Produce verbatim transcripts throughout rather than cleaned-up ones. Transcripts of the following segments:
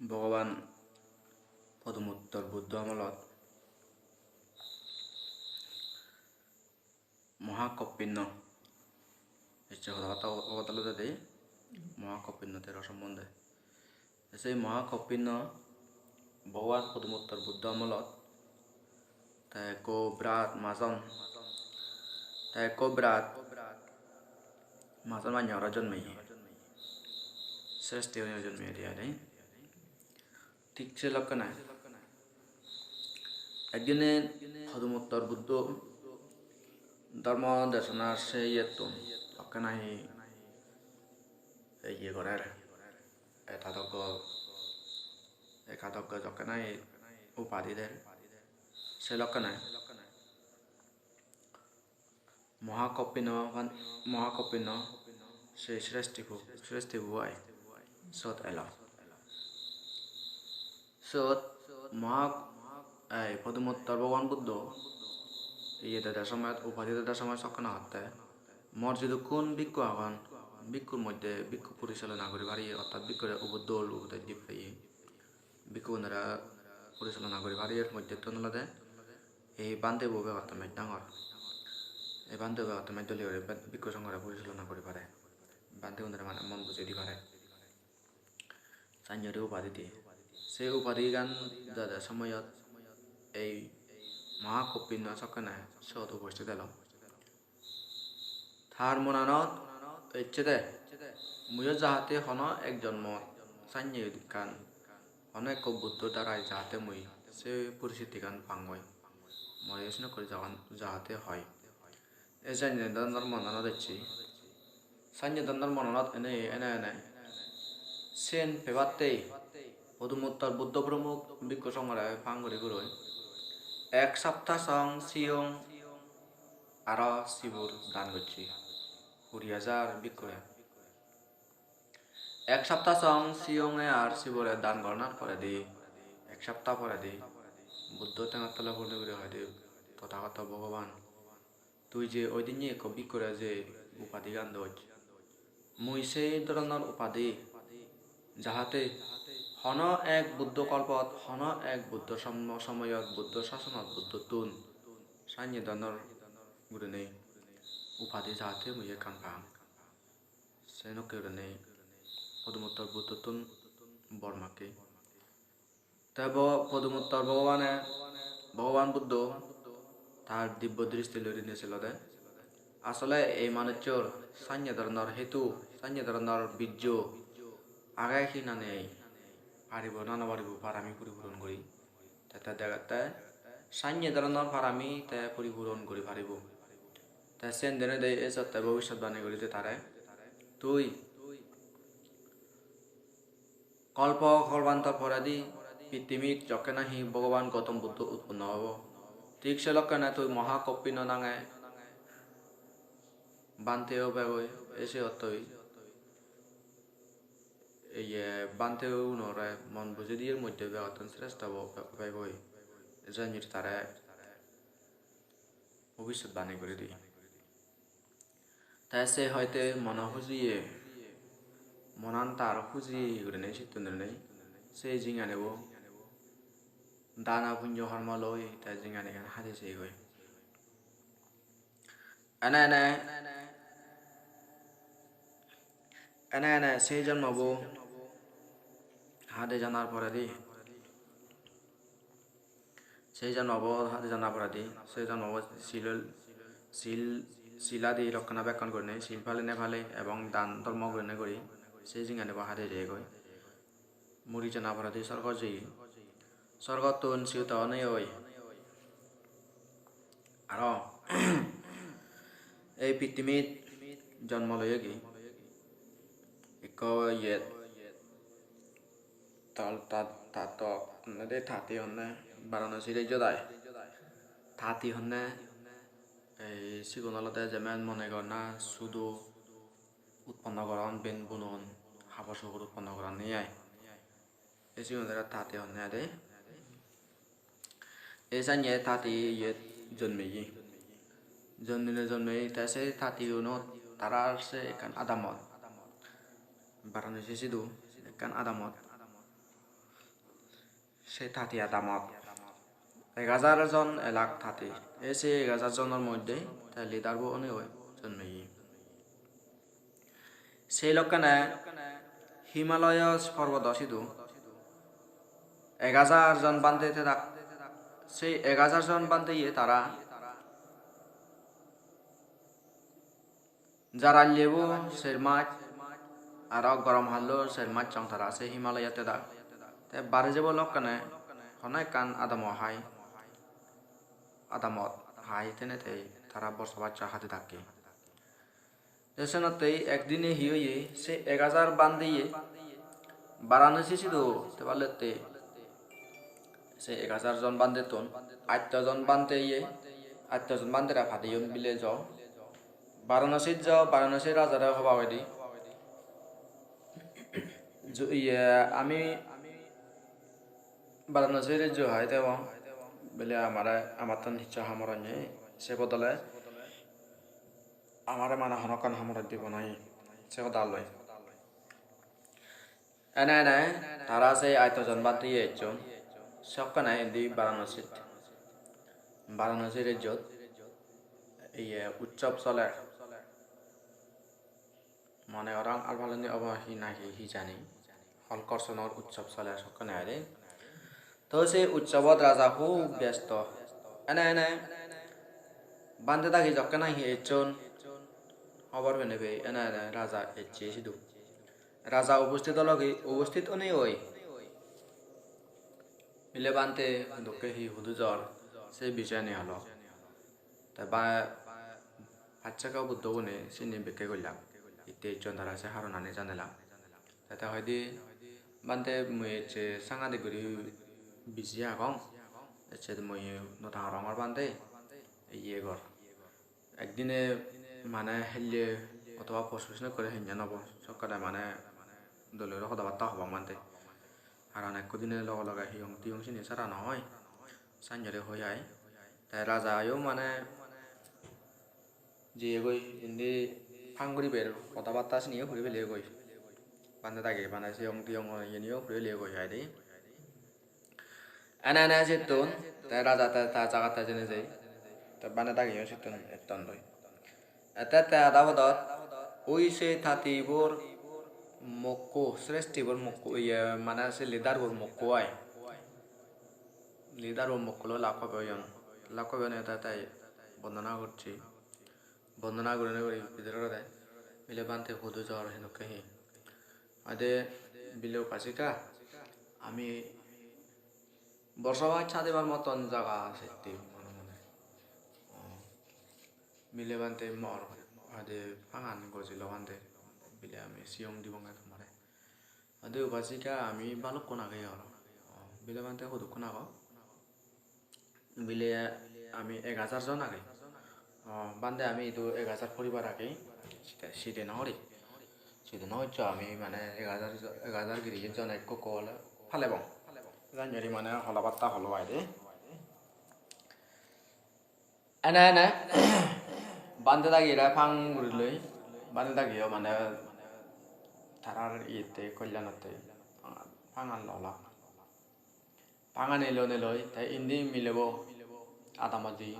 Bhogoban Podumottor Buddho amolot Mohakoppinno, ecche hoda batta obo olode de Mohakoppinno tero sombonde. Te sei Mohakoppinno Bhogoban Podumottor Buddho amolot te ekko birat majon, te ekko birat majon manye aro jonmeye, sreshti oinei jonmeye de ai de. Thik se lokkene ekdine Podumottor Buddho dhormo desonar se iyettun lokkene hi iye gorer, ekadoggo, ekadoggo jokke nahi upadi der, se lokkene Mohakoppinno, Mohakoppinno se sreshti bu, sreshti bu ai sot elo. Sot Moha, ei Podumottor Bhogoban Buddho iye dede somoyot, upadi dede somoyot sokkene hotte, mor jidukkun bhikkhu agon, bhikkhur moddhe bhikkhu porisalona guri pariye, ortat bhikkhore ubo dol ubodes di pariye, bhikkhugunore porisalona guri pariye, moddhettun olode ei bhante bo begottun bej dangor. Ei bhante bo begottun bej dole guri bhikkhu songhore porisalona guri pare, bhantegunore mane mon bujei di pare. Sannye guri upadi diye. Se upadigan dede somoyot ei Mohakoppinno sokkene siyot uposthit elo. Tar monanot ecche de, muiyo jahate hono ek jonmot sannye ekkan, hono ekko Buddho darai jahate mui se porisittigan pangoi, more senokkuri jagan jahate hoi. Ei sannye dhoronor monanot ecche. Sannye dhoronor monanot ene, ene, ene. Siyen pebattei Podumottor Buddho Promukh Bhikkhu Songhore phang guri guroi ek sapta song siyong aro sibor dan gocche. Kuri hajar bhikkhure. Ek sapta song siyonge ar sibore dan goronat poredi, ek sapta poredi Buddho tengot tole puri guri hoide, "Tothagoto Bhogoban, tui je oi dinne ekko bhikkhure je upadigan doj, mui sei dhoronor upadi jahate hono ek Buddho kolpot, hono ek Buddho som-, somoyot, Buddho sasonot, Buddhottun sannye dhoronor gurinei upadi jahate mui ekkan pang." Senokke gurinei Podumottor Buddhottun bor makke. Te bo Podumottor Bhogobane, Bhogoban Buddho tar dibbo dristi loi rinei silode. Asole ei manuchor sannye dhoronor hetu, sannye dhoronor bijjo age hi na nei, paribo na no paribo parami puripuron guri. Te te degette sannye dhoronor parami te puripuron guri paribo. Te sen denedi ejotte bobisotbani guri de tare, tui kolpo kolpantor poredi pittimit jokke nahi Bhogoban Gautam Buddho utponno obo, thik se lokkene tui Mohakoppinno nange bhante obegoi, ei siyottoi, iye, bhante unore mon bujei diye moddhe begottun sreshto obo, obegoi, ei jani tare bobisotbani guri di. Te se hoite mono hujiye, monan tar hujiye gurinei sittun gurinei se jinganibo dana punyo hormo loi te jinganigan hadi jeyegoi. Ene ene, ene ene se jonmobo hade janar poredi, se jonmobo hade janar poredi, se jonmobo sil, sil, sil adi rokkena bekkun gurinei, sil palinei palei ebong dan dhormo gurinei guri se jinganibo hade jeyegoi. Muri jana poredi sorgot jeye. Sorgottun siyot onei oi. Aro ei pittimit jonmo loyegi. Ikko iyet tal tat, tato honne de, tati honne, Varanasi rejjot ai. Tati honne, ei sigun olode jemen mone gor na sudu utponno goron, ben bunon, habor subor utponno goron ni ai. Ei sigun olode tati honne ai de. Ei sanye tati iyet jonmeye. Jonmile jonmeye te se tatiunot tarar se ekkan adamot, Varanasi sidu ekkan adamot se thati adamot. Ek hajar jon elak thati. Ei se ek hajar jonor moddhe te leader bo onei oi jonmeye. Sei lokkene Himalaya porbodo sidu ek hajar jon bhante thedak. Sei ek hajar jon bhanteye tara jaralyebo ser maj, aro gorom hallo ser maj song tara se Himalaya thedak. Te bare jebo lokkene hono ekkan adamo hai, adamot hai tene te tara borsabas hadi dakke. Te senottei ekdine hi oye, se ek hajar bhanteye Varanasi sidu te pallette, se ek hajar jon bhantettun atto jon bhanteye, atto jon bhantere padeyon bile jo. Varanasi jo, Varanasi rajare hoba hoide, ju-, iye, ami Varanasi rejjo hai tebong, bile amare, amattun hissu hamor onye, se bodole amare mane hono ekkan hamor dibo nahi, se hoda loi. Ene ene tara se atto jon bhanteye ecchon, sokkene indi Varanasi, Varanasi rejjot iye utsob soler. Mone gorong Alpaloni obo hi nahi hijeni, Holkorsonor utsob soler sokkene aide. To se utsobot raja hub besto. Ene ene bhante dagi jokke nahi ecchon, hobor penei pei ene ene raja ecche sidu. Raja ubosthit ologi, ubosthit onei oi bile bhante dokke hi hudu jor, se bisoyani holo. Te ba-, Paccheka Buddho gune sini bekke gollak. Hitte ecchon tara se haronani janelak. Te te hoide, "Bhante, mui ecche sangadik guri busy agong. Ecche mui no tangorongor Bhante. Iye gor. Ekdine mane helle otoba post post guri henyan obo. Sokkene mane dole guri hoda batta hobong Bhante. Haron ekko dine loge loge hiyong tiyong sini sara no oi." Sanjore hoi ai. Te raja yo mane jiyegoi indi phang guribar hoda batta siniyo puri pelegoi. Bhante dagi bana siyong tiyong iyeniyo puri pelegoi aide. Ene ene sittun te raja te ta jagatte jeinei jai. Te bhante dagiyo sittun etton doi. Ette te ada podot ui se tatibor mokko, sreshtibor mokko, iye mane se leaderbor mokko ai. Leaderbor mokko loi lak hobe oyon. Lak hobe onei te te bondona gocche. Bondona gurinei guri bidire olode, bile, "Bhante, hudu jor, hedokke hi?" Ade bile, "Upasika, ami borsabas hadibar moton jaga sette mone mone." O, bile, "Bhante, mor ade pangan gojilo Bhante, bile ami siyong dibonge tomare." Ade, "Upasika, ami balukkun age aro." O, bile, "Bhante, hudukkun ago?" Bile, "Ami ek hajar jon age." "O, Bhante, ami idu ek hajar poribar age." Side, side no gori. Side no goccho, "Ami mane ek hajar jo-, ek hajar giri jon ekko ekko ole palebong." Sanjore mane hola batta holo aide. Ene ene Bhante dagire phang guriloi, Bhante dagiyo mane tarar iyette kollanotte phangan lola. Phangan elo neloi te indi milebo adamot jeye.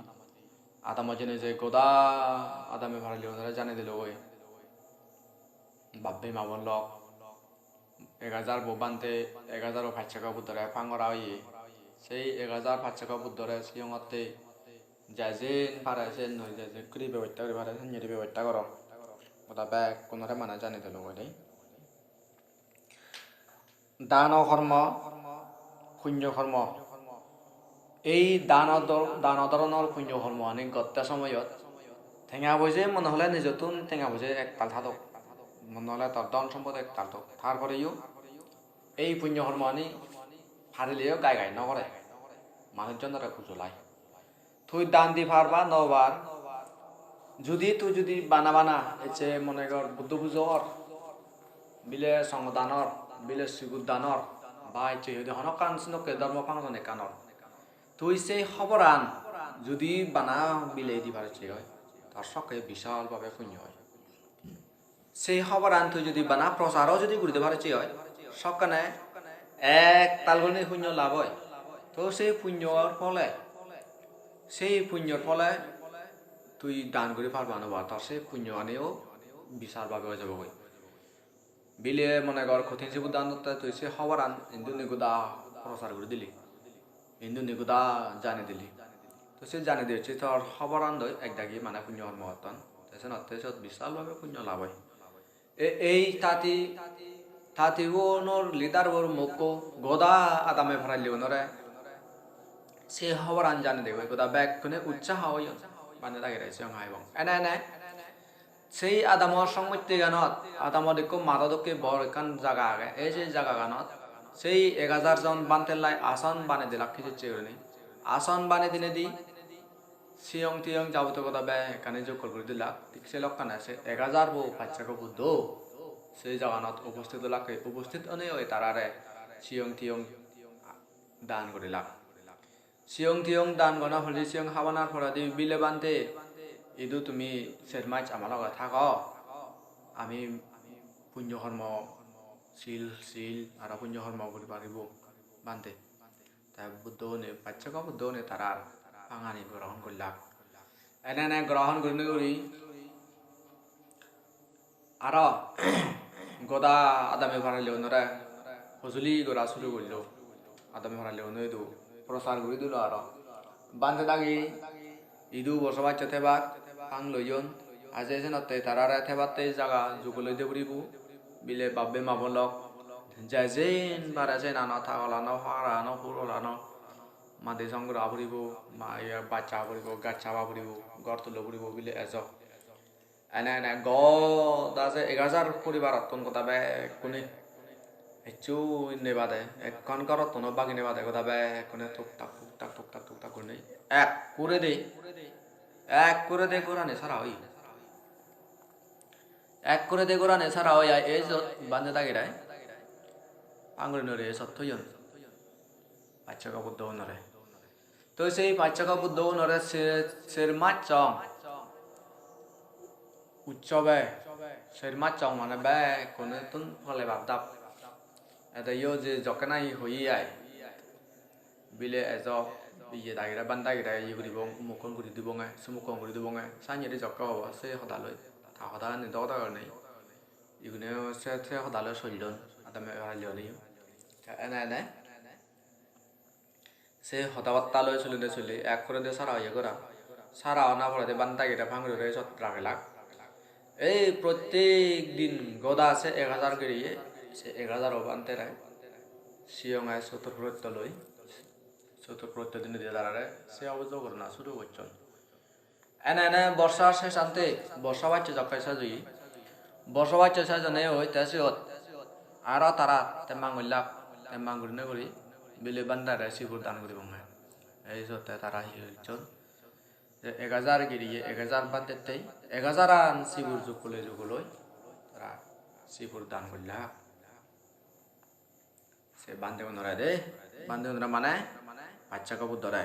Adamot jeinei je goda adame paraligunore janei dilogoi. Bap-bei ma-bon lok, ek hajar bo Bhante, ek hajar bo Paccheka Buddhore phang gora oye. Sei ek hajar Paccheka Buddhore siyongotte je jen pare sen noi, je jen guri bebosta guri pare sen guri bebosta goro. Goda bekkunore mane janei dilogoi de. Dano hormo, punyo hormo. Ei dano dor-, dano doronor punyo hormoani gotte somoyot tenga poije mone hole nijottun tenga poije ektal thadok, mone hole tor dhon sompot ektal thok. Tar poreyo ei punyo hormoani parileyo gai gai no gore, manujjonore ujolai. Tui dan di par ba no par, judi tui judi bana bana, ecche mone gor Buddho pujo or, bile songho dan or, bile sigur dan or, ba ecche hoide hono ekkan senokke dhormo function ekkan or. Tui sei hoboran judi bana bilei di paros oi, tor sokke bishal bhabe punyo oi. Sei hoboran tui judi bana procharo judi guri di paros oi, sokkene Ek tal gurinei punyo lab oi. To sei punyor phole, sei punyor phole tui dan guri parba no par, tor sei punyoganiyo bisal bhabe oi jabogoi. Bile mone gor kothin sibor dan dotte tui se hobaran indi undi goda prochar guri dili, indi undi goda jani dili. To se jani dile se tor hobaran doi ek dagi mane punyo hormo gotton. Te senotte sot bisal bhabe punyo lab oi. E-, ei tati, tatigunor leader bor mokko goda adame parallegunore se hobaran jani degoi, goda bekkune utsaho oyon, bhante dagire siyong haibong. Ene ene sei adamor songmotteganot, adamot ikko mado dokke bor ekkan jaga age. Ei sei jagaganot sei ek hajar jon bhante lai ason banei dilak hijicche gurinei. Ason banei dinedi siyong tiyong jabotiyo goda bekkani jokkol guri dilak. Thik se lokkane se ek hajar bo Paccheko Buddho se jaganot ubosthit olakke, ubosthit onei oi tarare siyong tiyong dan gurilak. Siyong tiyong dan gona poredi, siyong habanar poredi bile bhante, idu tumi ser mas ama loge thago, ami punyo hormo, sil, sil aro punyo hormo guri paribo bhante. Te Buddhogune, Paccheko Buddhogune tarar pangani grohon gollak. Ene ene grohon gurinei guri aro goda adame parallegunore hojoli gora suru gollo. Adame paralleguno idu prochar guri dilo aro. Bhante dagi idu bosobaccho thebak pang loyon. Aje senotte tarare thebatte jaga jugoloi de puribo. Bile bab-bei ma-bon lok, je jen pare senano, tagolano, pagarano, purolano madi songora puribo, ma-, iye, baj saba puribo, gaj saba puribo, ghor tulo puribo bile ejo. Ene ene goda se ek hajar poribarottun goda bekkune, hissu nei bade, ekkan ghorottuno bagi nei bade goda bekkune tuk tak, tuk tak, tuk tak, tuk tak gurinei ekkuredi, ekkuredi ghorani sara oye. Ekkuredi ghorani sara oye, ei jot bhante dagire pang gurinei sot thoyon Paccheko Buddhogunore. To sei Paccheko Buddhogunore se-, ser mas song utsobe, ser mas song mane bekkunettun pole bap dap. Edeyo je jokke nahi hoye ai, bile ejo iye dagire, bhante dagire iye guribong, umukkun guri dibonge, sumukkun guri dibonge, sannye ri jokke hobo se hodaloi, ta hodani dogo dogo gurinei. Igune se, se hodaloi sollon, adame paralleguneyo. Te ene ene se hoda batta loi solede sole, ekkuredi sara oye gora. Sara ona poredi bhante dagire pang gurinei sot ragelak. Ei prottek din goda se ek hajar giriye, se ek hajaro bhantere siyonge sotur protto loi, sotur protto dinedi tarare se obujo gorana suru gocchon. Ene ene borsa sesante, borsa bacche jokke sej oye. Borsa bacche sej onei oi te siyot aro tara temmang gullak, temmang gurinei guri bile bhantere sibor dan guribonge. Ei siyot te tara hi gocchon? Je ek hajar giriye, ek hajar bhantettei ek hajaran sibor jugoloi jugoloi tara sibor dan gullak. Se bhantegunore de, bhantegunore mane Paccheko Buddhore.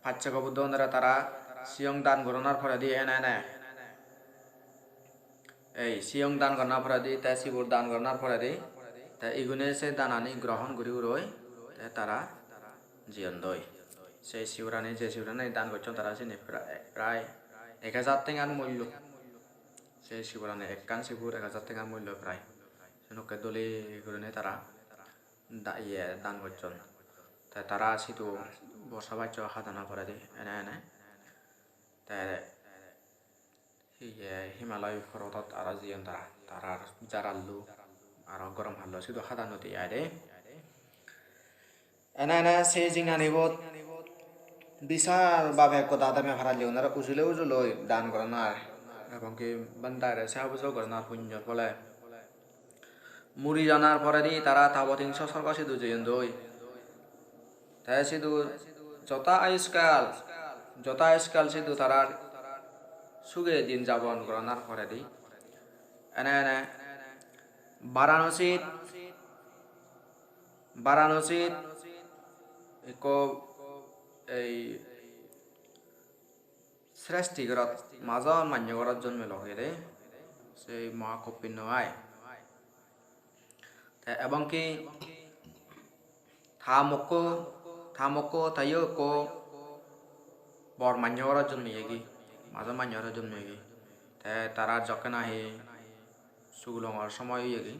Paccheko Buddhogunore tara siyong dan goronar poredi ene ene. Ei siyong dan goronar poredi, te sibor dan goronar poredi, te igune se danani grohon guri uroi, te tara jiyondoi. Se siborani, je siborani dan gocchon tara sini pra-, prai ek hajar tengar mullo. Se siborani ekkan sibor ek hajar tengar mullo prai. Senokke dole gurinei tara da-, iye dan gocchon. Te tara sidu borsa baccho hadana poredi ene ene. Te iye Himalay porbotot aro jeyon tara. Tarar jarallo aro gorom hallo sidu hadan udi ai de. Ene ene se jinganibot bisal bhabe goda adame parallegunore ujule ujuloi dan goron ar. Ebong ki bhantere se obujo goron ar punyor phole. Muri janar poredi tara tabotingso sorgo sidu jeyondoi. Te sidu jota ayuskal, jota ayuskal sidu tarar suge din jabon goranar poredi. Ene ene Varanasit, Varanasit ikko ei sreshti gorot, majon mannyo gorot jonmelo hoide, sei Mahakoppindo ai. Te ebong ki Ta mokko, ta mokko, teyo ekko bor manjo gorot jonmeyegi, majo manjo gorot jonmeyegi. Te tara jokke nahi sugulongor somoy oyegi,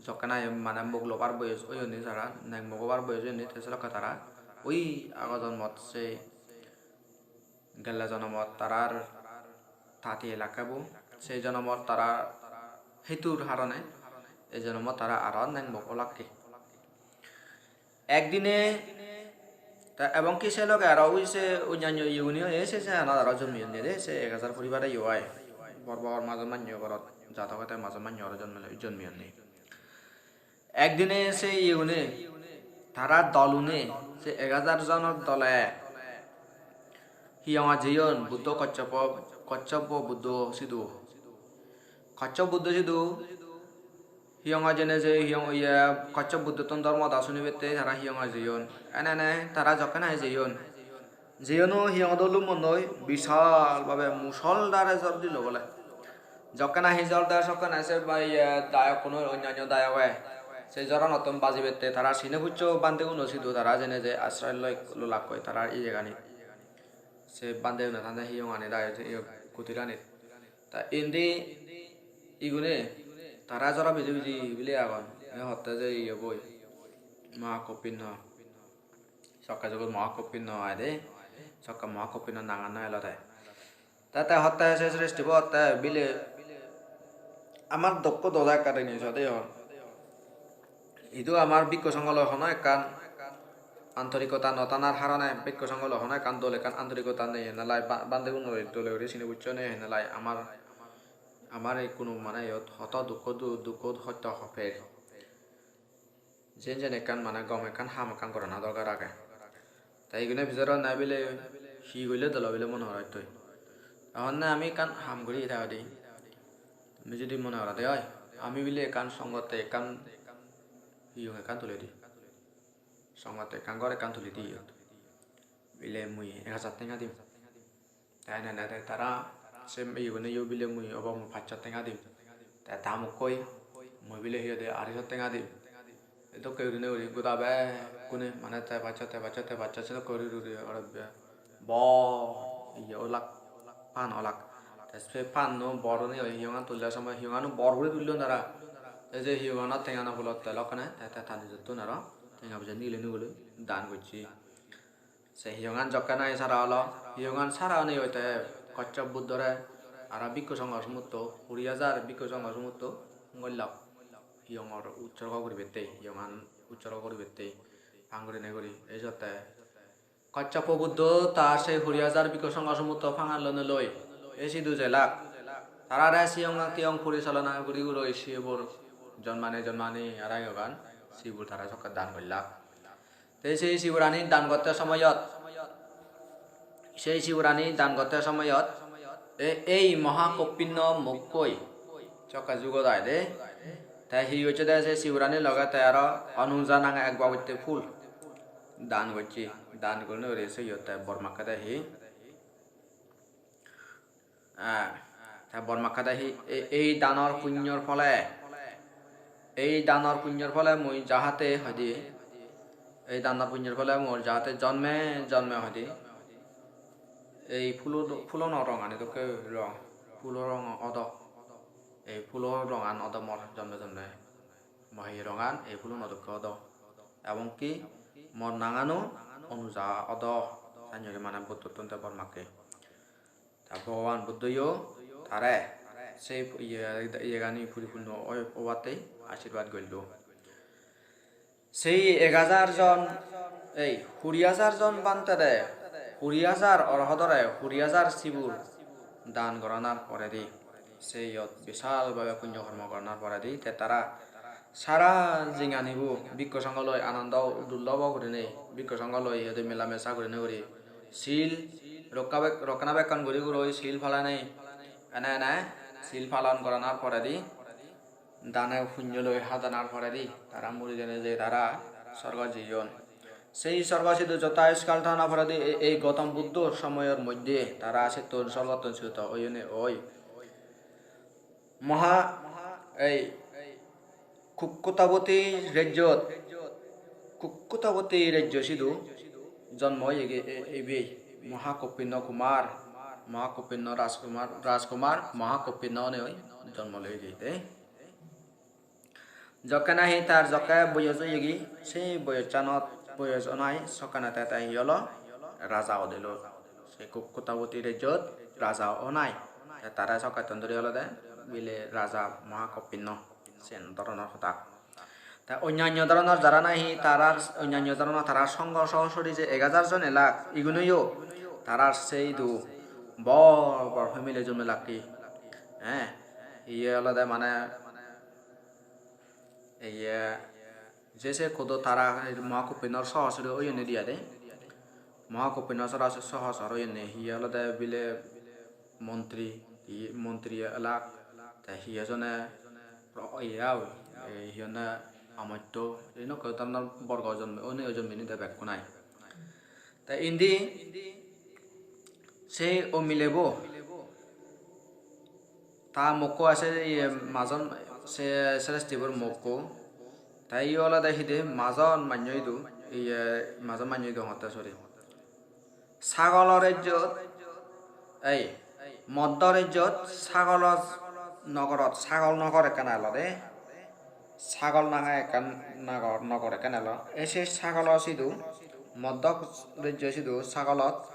jokke nahi mane mok lobar boyos oyonni tara, neng mok obar boyos oyonni, te sedokke tara oi ago jonmot se gelle jonomot tarar tati elakke bo, sei jonomot tara hitur harone ei jonomot tara aro neng mok olakke. Ekdine te ebong ki se loge aro ui se onnanyo iyeguniyo ei se se anot aro jonmeyonde de, se ek hajar poribare yo ai. Bor bor majo manyo gorot, jadok ete majo manyo gorot jonmele, jonmeyonde. Ekdine se iyegune, tara dolune, se ek hajar jonor dole hiyonga jeyon Buddho Kochchopo, Kochchopo Buddho sidu. Kochchop Buddho sidu hiyonga jene je hiyong-, iye, Kochchop Buddhottun dhormo hoda sunibette tara hiyonga jeyon. Ene ene tara jokke nahi jeyon. Jiyeno hiyongot do lummonnoi, bisal bhabe musol dare jor dilo bole. Jokke nahi jor der, sokke nahi se ba-, iye, dayokkunoi, onnanyo dayoge se joronottun bajibette tara sine puccho bhanteguno sidu tara jene je asroy loi lolakkoi tara iyeganit. Se bhantegune tande hiyongani dayo je iyo kutiranit. Ta indi igune tara joro biji biji bile agon. E hotte je iye boi, Mahakopinno. Sokke jugo Mahakopinno aai de, sokke Mahakopinno nangan no elode. Te te hotte se srishtibo hotte bile amar dokko doda ekka rini sode hon. Idu amar bikku songho loi hono ekkan antorikota no thanar harone, bikku songho loi hono ekkan dol ekkan antorikota nei henelai, ba-, bhantegunore dole guri sini puccho nei henelai amar, amar ikkunu mane iyot hoto dukko du-, dukko hosto hopper. Jen jen ekkan mane gom ekkan ham ekkan gorana dorkar age. Te igune bicharo na bile hi golle dol obo bile mone horottoi. Te honne ami ekkan ham guri ita udi. Tumi judi mone gorode oi, ami bile ekkan songotte ekkan hiyong ekkan tuli di. Songotte ekkan ghor ekkan tuli di iyot. Bile mui ek hajar tenga dim. Te ene ene te tara se iyeguneyo bile mui obo mui pachsot tenga dim. Te ta mukkoi mui bile hi hoide arisot tenga dim. Edokke gurinei guri goda bekkune mane te pachsot, te pachsot, te pachsot sedokke guri guri aro be-, bor iye olak, pan olak. Te se panno bor oinei hiyongan tulle somoi hiyongano bor guri tullon tara. Te je hiyongano tengano pulotte lokkene te, te ta nijottun aro tenga poje nigile nigile dan gocche. Se hiyongan jokke nahi sara olo, hiyongan sara onei te Kochchop Buddhore aro bikku songho sumutto, kuri hajar bikku songho sumutto gollak. Hiyongor utsorgo guribatte, hiyongan utsorgo guribatte, pang gurinei guri. Ei jotte Kochchop Buddho tar se kuri hajar bikku songho sumutto pangan lonei loi ei sidu jelak. Tarare siyong tiyong porisalona guri guroi sibor jonmani jonmani aro hiyongan sibor tara sokke dan gollak. Te sei siborani dan gotte somoyot, sei siborani dan gotte somoyot e-, ei Mahakopinno mokkoi sokke jugot aai de. Te hi gocche de sei siborani loge te aro onuja nange ek babotte phul dan gocche. Dan gurinei guri se iyot te bor makke de hi. Ah, te bor makke de hi, e-, ei danor punyor phole, ei danor punyor phole mui jahate hoide, ei danor punyor phole mui jahate jonme jonme hoide ei phulo do-, phulono rongani dokke rong, phulo rong odo, ei phulo rongan odo mor jonme jonme, mo hi rongan ei phulono dokke odo, ebongki mor nangano onuja odo, sannye guri mane Buddhottun te bor makke. Ta Bhogoban Buddhoyo tare se iye, iyegani puripunno oi-, obatte ashirbat gollo. Sei ek hajar jon, ei, kuri hajar jon bhantede, kuri hajar orhodore, kuri hajar sibor dan goranar poredi, se iyot bisal bhabe punyo kormo goranar poredi, te tara sara jinganibo bikku songho loi anando udullobo gurinei, bikku songho loi hi hoide mela mesa gurinei guri sil rokka bek-, rokkena bekkun guri guroi sil palanei, ene ene sil palon goranar poredi dane punyo loi hajanar poredi tara muri jeinei je tara sorgot jeyon. Sei sorgo sidu jotta iskal thana poredi e-, ei Gautam Buddho somoyor moddhe tara settun sorgottun suto oyonei oi. Moha ei Kukkutavoti rejjot Kukkutawoti rejjo sidu jonmo oyegi e-, ibe Mohakopinno Kumar, Mohakopinno Rajkumar, Rajkumar Mohakopinno onei jonmo loyegi de. Jokke nahi tar jokke boyos oyegi, sei boyossanot, boyos onai sokkene te, te hi olo, raja odilo. Sei Kukkutawoti rejjot raja onai. Te tare sokkettun duri olode bile raja Mohakopinno, sen doronor hoda. Te onnanno doronor jara nahi tarar, onnanno doronor tarar songho sohosori je ek hajar jon elak, igunoyo tarar sei idu bor bor family jomelakke. Eh, iye olode mane, iye, je se kodo tara Mohakopinnor sohosori oyonne diya de. Mohakopinnor sora-, sohosor oyonne, iye olode bile montri, iye montri elak, te hi hojone ro-, iye au, ei hi honne amotto, ei nokko dhoronor borgo jonme, oneyo jonme ni de bekkun ai. Te indi se o milebo, ta mokko ase, iye majon, se srestibor mokko. Te iye olode hide majon mannyo idu, iye majon mannyo idu hongotte, sorry. Sagolo rejjot, ei, Moddo rejjot Sagolo nogorot, Sagol nogor ekkan elo de. Sagol nange ekkan nagor, nogor ekkan elo. Ei se Sagolo sidu, Moddo rejjo sidu Sagolot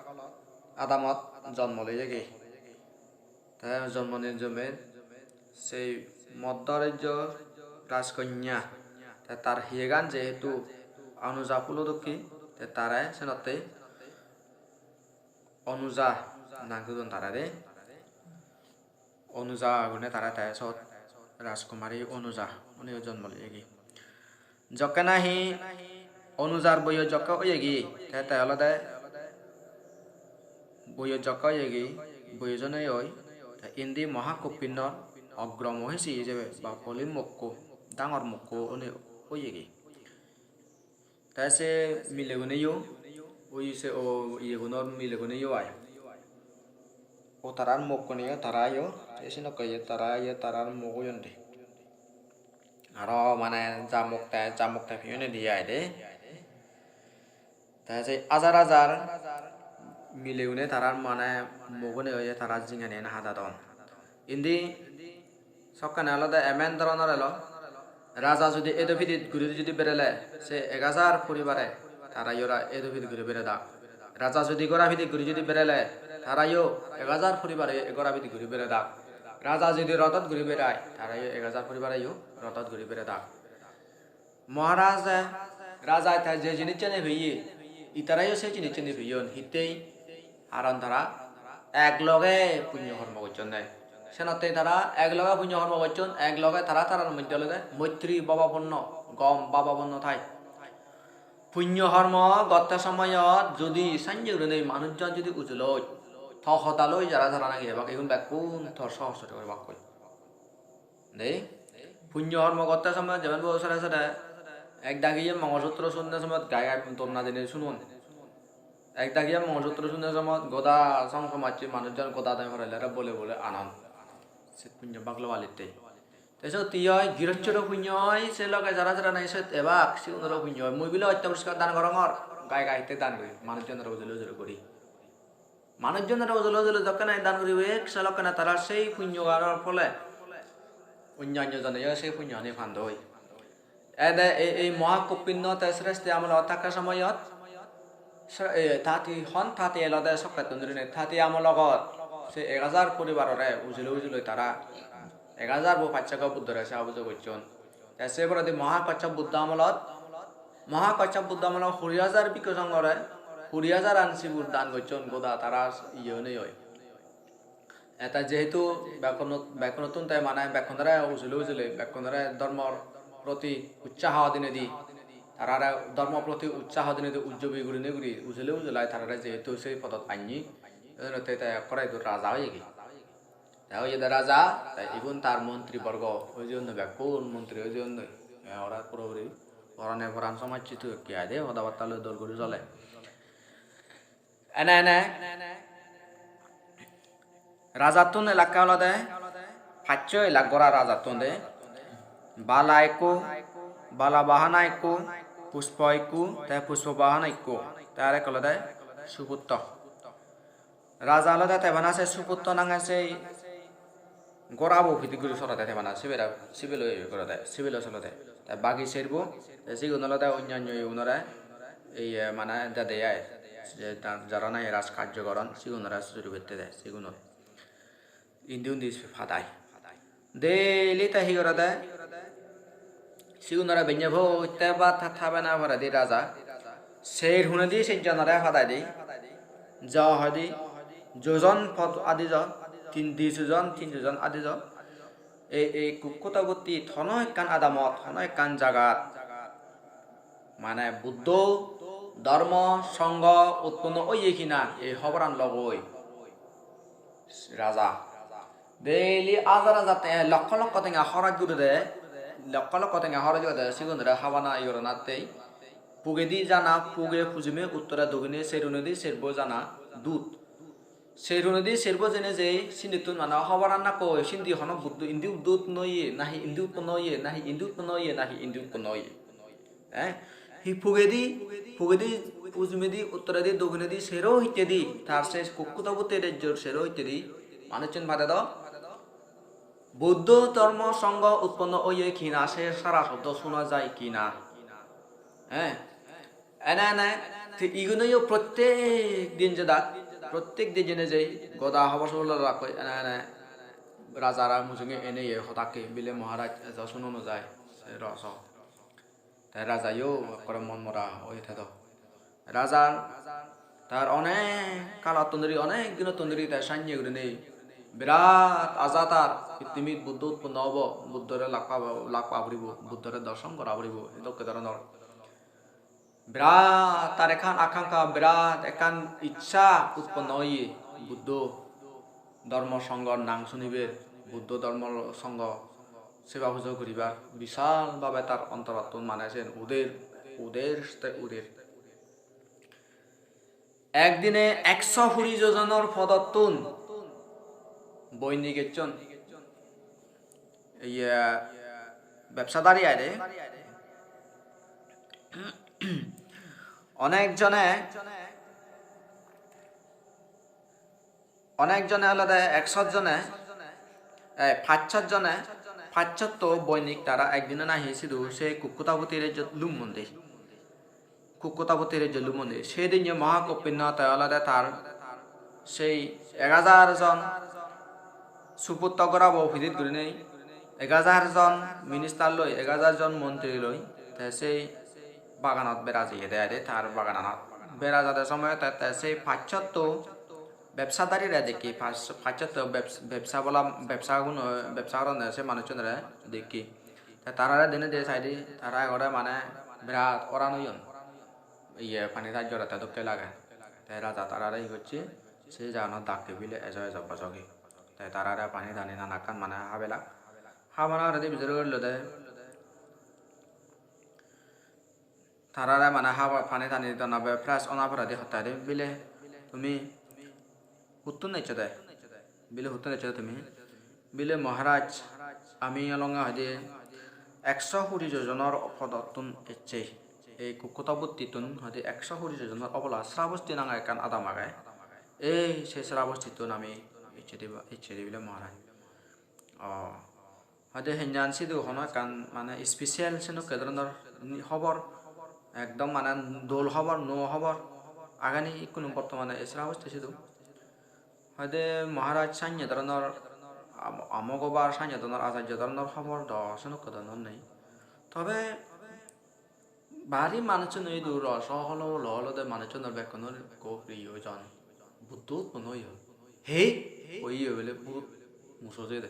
adamot jonmo loyegi. Te jonmo nijome sei Moddo rejjo rajkanya. Te tar hiyegan jehetu Anuja pulo dokke, te tare senotte Onuja nang dudon tare de. Onuja gune tare te sot Rajkumari Onuja uneyo jonmo loyegi. Jokke nahi Onujar boyos jokke oyegi, te, te olode boyos jokke oyegi, boyos onei oi, te indi Mohakopinnor ogro mohisi ijebe ba polin mokko, dangor mokko onei oyegi. Te se mileguneyo, oi se o iyegunor mileguneyo ai. O tarar mokkuneyo tarayo, te senokke ye tarayo tarar mok oyon de. Aro mane jamuk te, jamuk te piyonedi ai de. Te se hajar hajar milegune tarar mane mokune oye tarar jinghaniyan hadadon. Indi sokkene olode emen doronor elo. Raja judi edo pidit guri judi berele, se ek hajar poribare tarayo ra-, edo pidit guri beredak. Raja judi gora pidit guri judi berele, tarayo ek hajar poribare gora pidit guri beredak. Raja judi rodot guri berai, tarayo ek hajar poribareyo rodot guri beredak. Maharaje, rajai te je jinissani peye, itarayo se jinissani peyon. Hittei? Haron tara ek loge punyo hormo gocchonde. Senotte tara ek loge punyo hormo gocchon, ek loge tara tarar moddhe olode moitri bhabaponno, gom bhabaponno thai. Punyo hormo gotte somoyot judi sannye gurinei manujjon judi ujuloi, to hodaloi jara jara nagi ebak, igun bekkun tor sohor sore guribakkoi. Dei, punyo hormo gotte somoyot jemon bo sere sere ek dagiye Mongolsutro sunne somoyot gai gai donna dinei sunon. Ek dagiye Mongolsutro sunne somoyot goda song somajje manujjon goda dai horelere bole bole anon. Se punyo bak lobalitte. Te siyot hi oi, girossoro punyo oi, se loge jara jara nahi siyot ebak, sigunoro punyo oi. Mui bile ottoporiskar dan gorongor, gai gai hitte dan guri, manujjonore ujule ujule guri. Manujjonore ujule ujule jokkene dan guribe, se lokkene tara sei punyoganor phole onnanyo joneyo sei punyogani pandoi. Ede ei, ei Mohakopinno te sreshti amolot thakke somoyot, sre-, e, tati hon tati elode sokkettun durinei, tati amologot se ek hajar poribarore ujule ujule tara ek hajar bo pacchekko Buddhore seba pujo gocchon. Te se poredi Mahakashyap Buddho amolot, Mahakashyap Buddho amolot kuri hajar bhikkhu songhore, kuri hajar an sibur dan gocchon goda tara iye onei oi. Eta jehetu bekkunot-, bekkunottun te mane bekkunore ujule ujule, bekkunore dhormor proti utsaho dinedi, tarare dhormor proti utsaho dinedi ujjobi gurinei guri ujule ujulai tarare jehetu sei podot anni, ei jenotte te ekkore idu raja oyegi. Te oyede raja, te igun tar montri borgo oi jeyonde, bekkun montri oi jeyonde. Te ora purapuri porane poran somajje tu ekke ai de, hoda batta loi dol guri sole. Ene ene rajattun elak olode paccho elak gora rajattun de. Bala ekko, bala bahana ekko, Puspo ikko, te Puspo Bahana ikko, te arek olode Suputto. Raja olode te bana se Suputto nange se gorabo pidit guri solode te bana, sibere, sibere loi gorode, sibere loi solode. Te bagi serbo, te sigun olode onnanyo igunore, iye mane dede ai, je ta-, jara nahi raj karjo goron, sigunore sujuri bette de, sigunore. Indi undi padai. Daily te hi gorede? Sigunore benne poi te bhat ta-, thabe na poredi raja. Ser hunedi sejjonore padai de. Jo hoide, jojon pot adi jo, tin di jojon, tin jojon adi jo. Ei, ei Kukkuta Butti hono ekkan adamot, hono ekkan jagat. Mane Buddho, Dhormo, Songho utponno oye hina ei hoboran logoi raja. Daily hajar hajar tenga, lokkho lokkho tenga horoj gurede, lokkho lokkho tenga horoj gurede sigunore habana iyorenattei. Pugedi jana, puge pujime, uttore dogine, serunedi serbo jana, dut. Serunedi serbo jene jei, sindittun mane hoboran nakkoi, sindi hono Buddho indi utponno oye, nahi indi utponno oye, nahi indi utponno oye, nahi indi utponno oye. Eh? Hi pugedi, pugedi, pujimedi, uttoredi, doginedi, sero hittedi, tar se Kukkuta Butti rejjor sero hittedi, manuchun bade do, Buddho, Dhormo, Songho utponno oye kina, se sara sobdo suna jai kina. Eh? Ene ene, te igunoyo prottek din jedak, prottek din jene jei, goda hobor sobor loi rakkoi, ene ene, rajara mujunge ene ye hodakke bile Maharaj ejo suno no jai, se roso. Te rajayo ekkore mon mora oi thedo. Rajar tar onek kalottun dhuri, onek dinottun dhuri te sannye gurinei birat aja tar, pittimit Buddho utponno obo, Buddhore lak pabo, lak pa puribo, Buddhore dorson gora puribo, ei dokke dhoronor. Birat tar ekkan akankha, birat ekkan iccha utponno oye Buddho Dhormo Songhor nang suniber, Buddho Dhormo Songho seba pujo guribar bishal bhabe tar ontorottun mane siyen uder, uder te uder. Ekdine ekso kuri jojonor podottun boinik ecchon. Iye, bebsadari aide. Onek jone, onek jone olode ekso jone, eh, pachsot jone, pachsotto boinik tara ekdine nahi sidu se Kukkuta Butti rejjot lummon de. Kukkuta Butti rejjot lummon de. Sedinne Mahakopinnathe olode tar sei ek hajar jon suputto gorabo pidit gurinei, ek hajar jon minister loi, ek hajar jon montri loi, te sei baganot bera jeyede aide, tar bagananot. Bera jade somoy te, te sei pachsotto bebsadarire dekki, pach-, pachsotto bebs-, bebsa bola, bebsa guno, bebsa goronde se manuchunore dekki. Te tarare denedi saide tara ekkore mane birat oran oyon. Iye, pani raj jorette dokke lage. Te raja tarare hi gocche, se jaganot dakke bile ejo ejo bojogi. Te tarare pani dani nanakkan mane habelak. Habana poredi bijor gorillo de. Tarare mane haba pani tani dana be fresh ona poredi hotte de bile tumi huttun ecchode? Bile huttun ecchode tumi? Bile Maharaj, ami olonge hoide ekso kuri jojonor podottun ecche. Ei Kukkuta Buttittun hoide ekso kuri jojonor obola Srabosti nange ekkan adam age. Ei se Srabostittun ami ecche diba, ecche di bile Maharaj. O, hoide henjan sidu hono ekkan mane special senokke dhoronor ni-, hobor, ekdom mane dol hobor, nuo hobor ageni ikkunu bortomane ei Srabosti sidu. Hoide Maharaj sannye dhoronor, am-, amogobar sannye dhoronor, ajajjo dhoronor hobor do senokke dhoronor nei. Tobe bari manuchchun idu roso holo holo olode manuchchunor bekkunor ekko priyo jon Buddho utponno oye. Hei, oye bile bhut muso jede.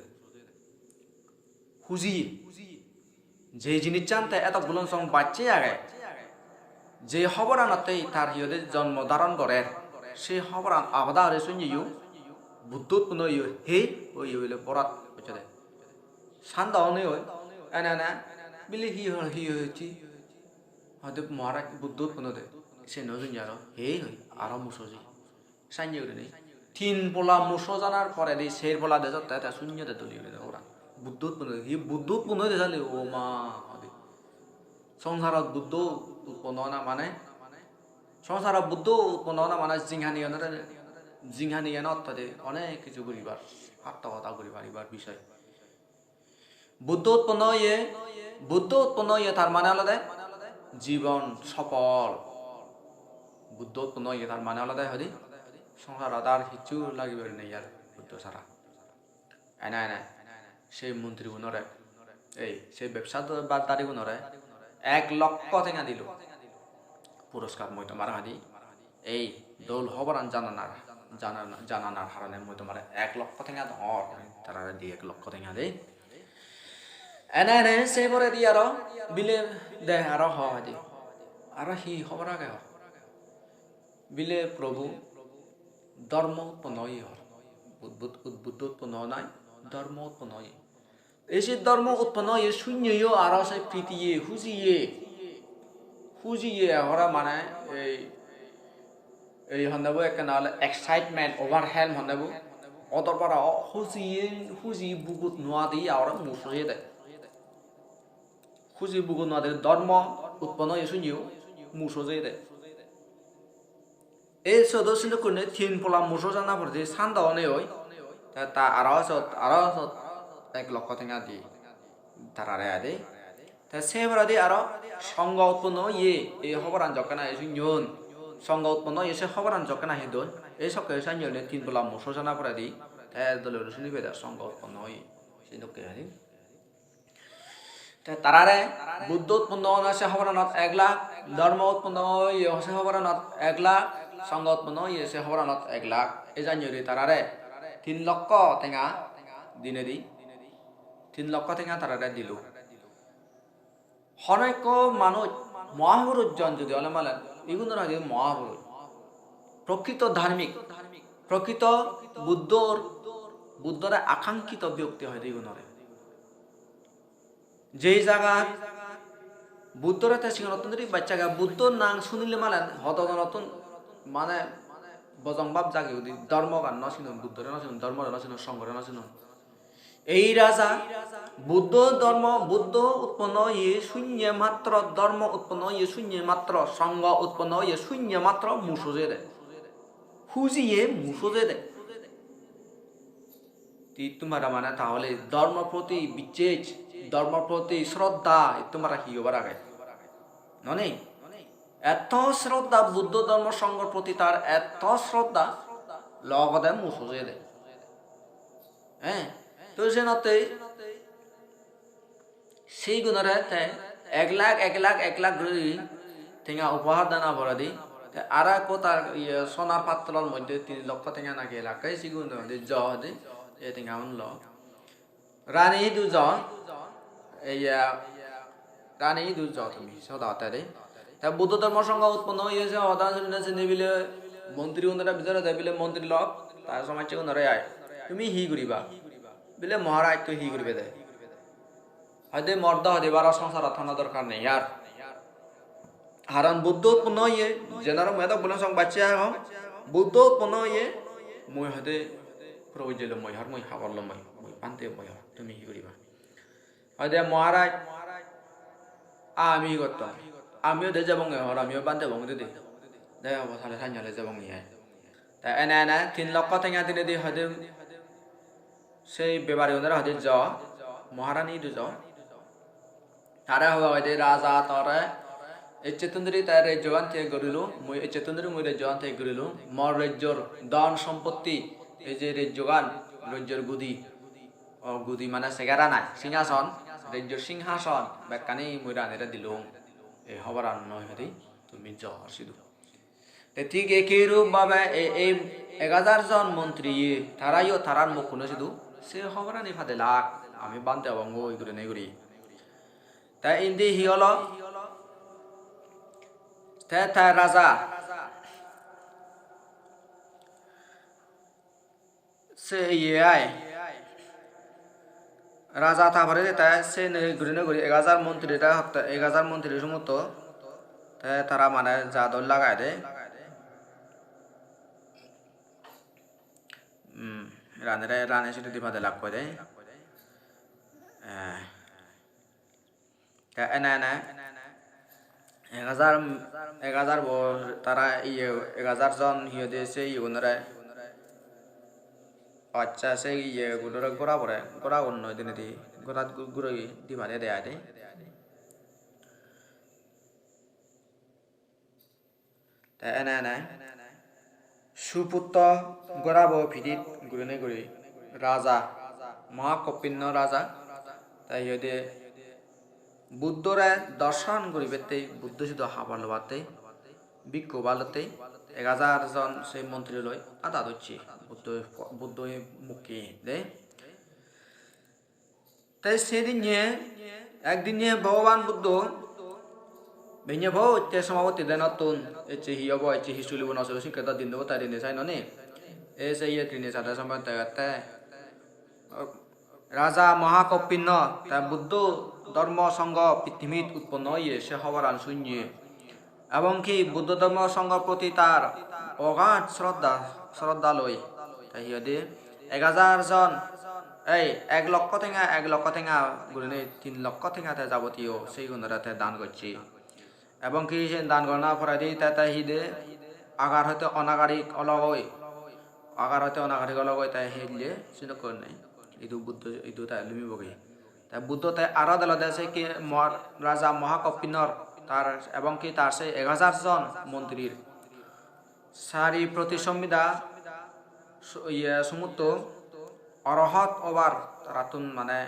Hujiye. Je jinissan te etok bulon song bacche age, je hoboranotte tar hi hoide jonmo dharon gorer, se hoboran abada ore sunyeyo, Buddho utponno oye, hei, oye bile borat hocche de. Sando oni oi, ene ene, bile hi hor, hi hocche? Hoide Maharaj Buddho utponno de, se no sunye aro, hei hoi, aro musoji. Sannye gurinei. Tin pola muso janar poredi ser pola dejotte te sunye de duli gurinei oran. Buddho utponno, hi Buddho utponno de sali, o ma, hoide. Songsarot Buddho utponno ona mane, songsarot Buddho utponno ona mane jinghaniyanore, jinghaniyan ottode onek hissu guribar, hatto hoda guri paribar bisoy. Buddho utponno oye, Buddho utponno oye tar mane olode jibon sopol. Buddho utponno oye tar mane olode hoi di songsarot ar hissu lagibar nei ar Buddho sara. Ene ene sei montrigunore, ei sei bebsa do-, ba-, darigunore ek lokko tenga dilo. Puroskar mui tomare hoi di, ei dol hoboran jananar, janana-, jananar harone mui tomare ek lokko tenga dongor, tarare di ek lokko tenga de. Ene ene se poredi aro bile de aro ho hoi di. Aro hi hobor age ho? Bile Probhu dhormo utponno oye hor. Udbud-, Udbuddho utponno nai, dhormo utponno oye. Ei se dhormo utponno oye sunneyo aro se pritiye, hujiye, hujiye hora mane ei, ei honne bo ekkena ole excitement, overwhelm honne bo. Odor bara o-, hujiye, huji bugut nuo di aro mus oye de. Huji bugut nuo di dhormo utponno oye sunneyo mus oye de. Ei sodo sinduk gurinei tin polla muso jana poredi sando onei oi. Te ta aro sot, aro sot ek lokko tenga di tarare ai de. Te se poredi aro songho utponno oye, ei hoboran jokke nahi sunyon. Songho utponno oye se hoboran jokke nahi don. Ei sokke sanyon tin polla muso jana poredi. Te dole guri suni pede songho utponno oye. Sedokke ai de. Te tarare Buddho utponno oye se hoboranot ek lakh, dhormo utponno oye se hoboranot ek lakh, songho utponno oye se hoboranot ek lakh. Ei jani guri tarare tin lokko tenga dinedi, tin lokko tenga tarare dilo. Hono ekko manuj, mohapurush jon jodi ole malen, igunore hoide mohapurush. Prokrito dharmik, prokrito Buddhor, Buddhore akankito byokti hoide igunore. Jei jagat Buddhore te sigonottun dhuri bacche age, Buddho nang sunile malen hododonottun mane bojong bab jage udi, dhormogan no sinon, Buddhore no sinon, dhormore no sinon, songhore no sinon. Ei raja Buddho dhormo, Buddho utponno oye sunye matro, dhormo utponno oye sunye matro, songho utponno oye sunye matro, mus ojede. Hujiye mus ojede. Ti tumara mane tahole dhormo proti bichej, dhormo proti shraddha, tumara hi obar age? Noni? Etto shraddha Buddho dhormo songhor proti tar etto shraddha, logode mus ojede. Eh, to senotte sigunore te ek lakh, ek lakh, ek lakh guri tenga upohar dana poredi, te aro ekko tar iye sonar pattalor moddhe tin lokko tenga naki elakke sigun hoide jo hoide, ei tenga un lo. Rani idu jo, ei, eh, rani idu jo tumi, soda hotte de. Te Buddho dhormo songho utponno oye se hoda sunine sini bile montri unore bidire de bile montri lok, ta somajje unore ai. Tumi hi guriba? Bile Maharaj tui hi guribe de? Hoide mor do hoide baro songsarot thana dorkar nei ar. Haron Buddho utponno oye, jenaro mui edok bolong song bacche agong, Buddho utponno oye, mui hoide probojje lom oi hor, mui habor lom oi, mui bhante lom oi hor, tumi hi guriba? Hoide Maharaj, ami hi gotton? Amiyo de jebonge hor, amiyo bhante obong de de. De obo sale sannyale jebonge ai. Te ene ene tin lokko tenga dinedi hoide sei bepari unore hoide jo, Maharani idu jo. Tare hoba hoide raja tore ecchettun dhuri te rejjogan te gurilo, mui ecchettun dhuri mui rejjogan te gurilo, mor rejjor dhon sompotti, ei je rejjogan, rejjor gudi, o gudi mane segara nai, singhason, rejjor singhason, bekkani mui ranire dilung. Ei hoboran noi hoide tumi jo sidu. Te thik ekei rup bhabe ei, ei ek hajar jon montriye, tarayo tarar mukkuno sidu se hoborani padelak, ami bhante obongoi gurinei guri. Te indi hi olo? Te, te raja se iye ai. Raja ta pore de te sene gurinei guri ek hajar montri te hotte, ek hajar montri sumotto te tara mane jadon lagai de. Hmm, ranire, rani sidi di pade lakkoi de. Eh. Te ene ene Ek hajar, ek hajar bo tara iye, ek hajar jon hi hoide se iyegunore, accha, se iyegunore gora pore, goragun noi dinedi, gorat gu-, guroi di pare de ai de. Te ene ene suputto gorabo pidit gurinei guri raja, Mahakopinno raja, te hi hoide Buddhore dorson guribattei, Buddho sidu habor lobattei, bhikkhu balottei ek hajar jon se montri loi ada docche Buddho, Buddho mukki de. Te sedinne, ekdinne Bhogoban Buddho benne photte somapatti denottun, ecche hi obo, ecche hi sulibo no sulibo, sikke do din debo tai dine sai noni. E se iye tine sade somapatti degette. Raja Mahakopinno, te Buddho Dhormo Sangho pittimit utponno oye, se hoboran sunye. Ebong ki Buddho Dhormo Sangho proti tar ogad shraddha, shraddha loi. Te hi hoide, ek hajar jon, ei, ek lokko tenga, ek lokko tenga gurinei tin lokko tenga te jabotiyo sigunore te dan gocche. Ebong ki sen dan gorana poredi te, te hi de, agar hoite onagarik ologoi, agar hoite onagarik ologoi te hille, sinokkone idu Buddho, idu te lumibogi. Te Buddho te aro delode se ki mor-, Raja Mahakopinnor, tar ebong ki tar se ek hajar jon montrir sari protisomida su-, iye sumutto orohot obar tarattun mane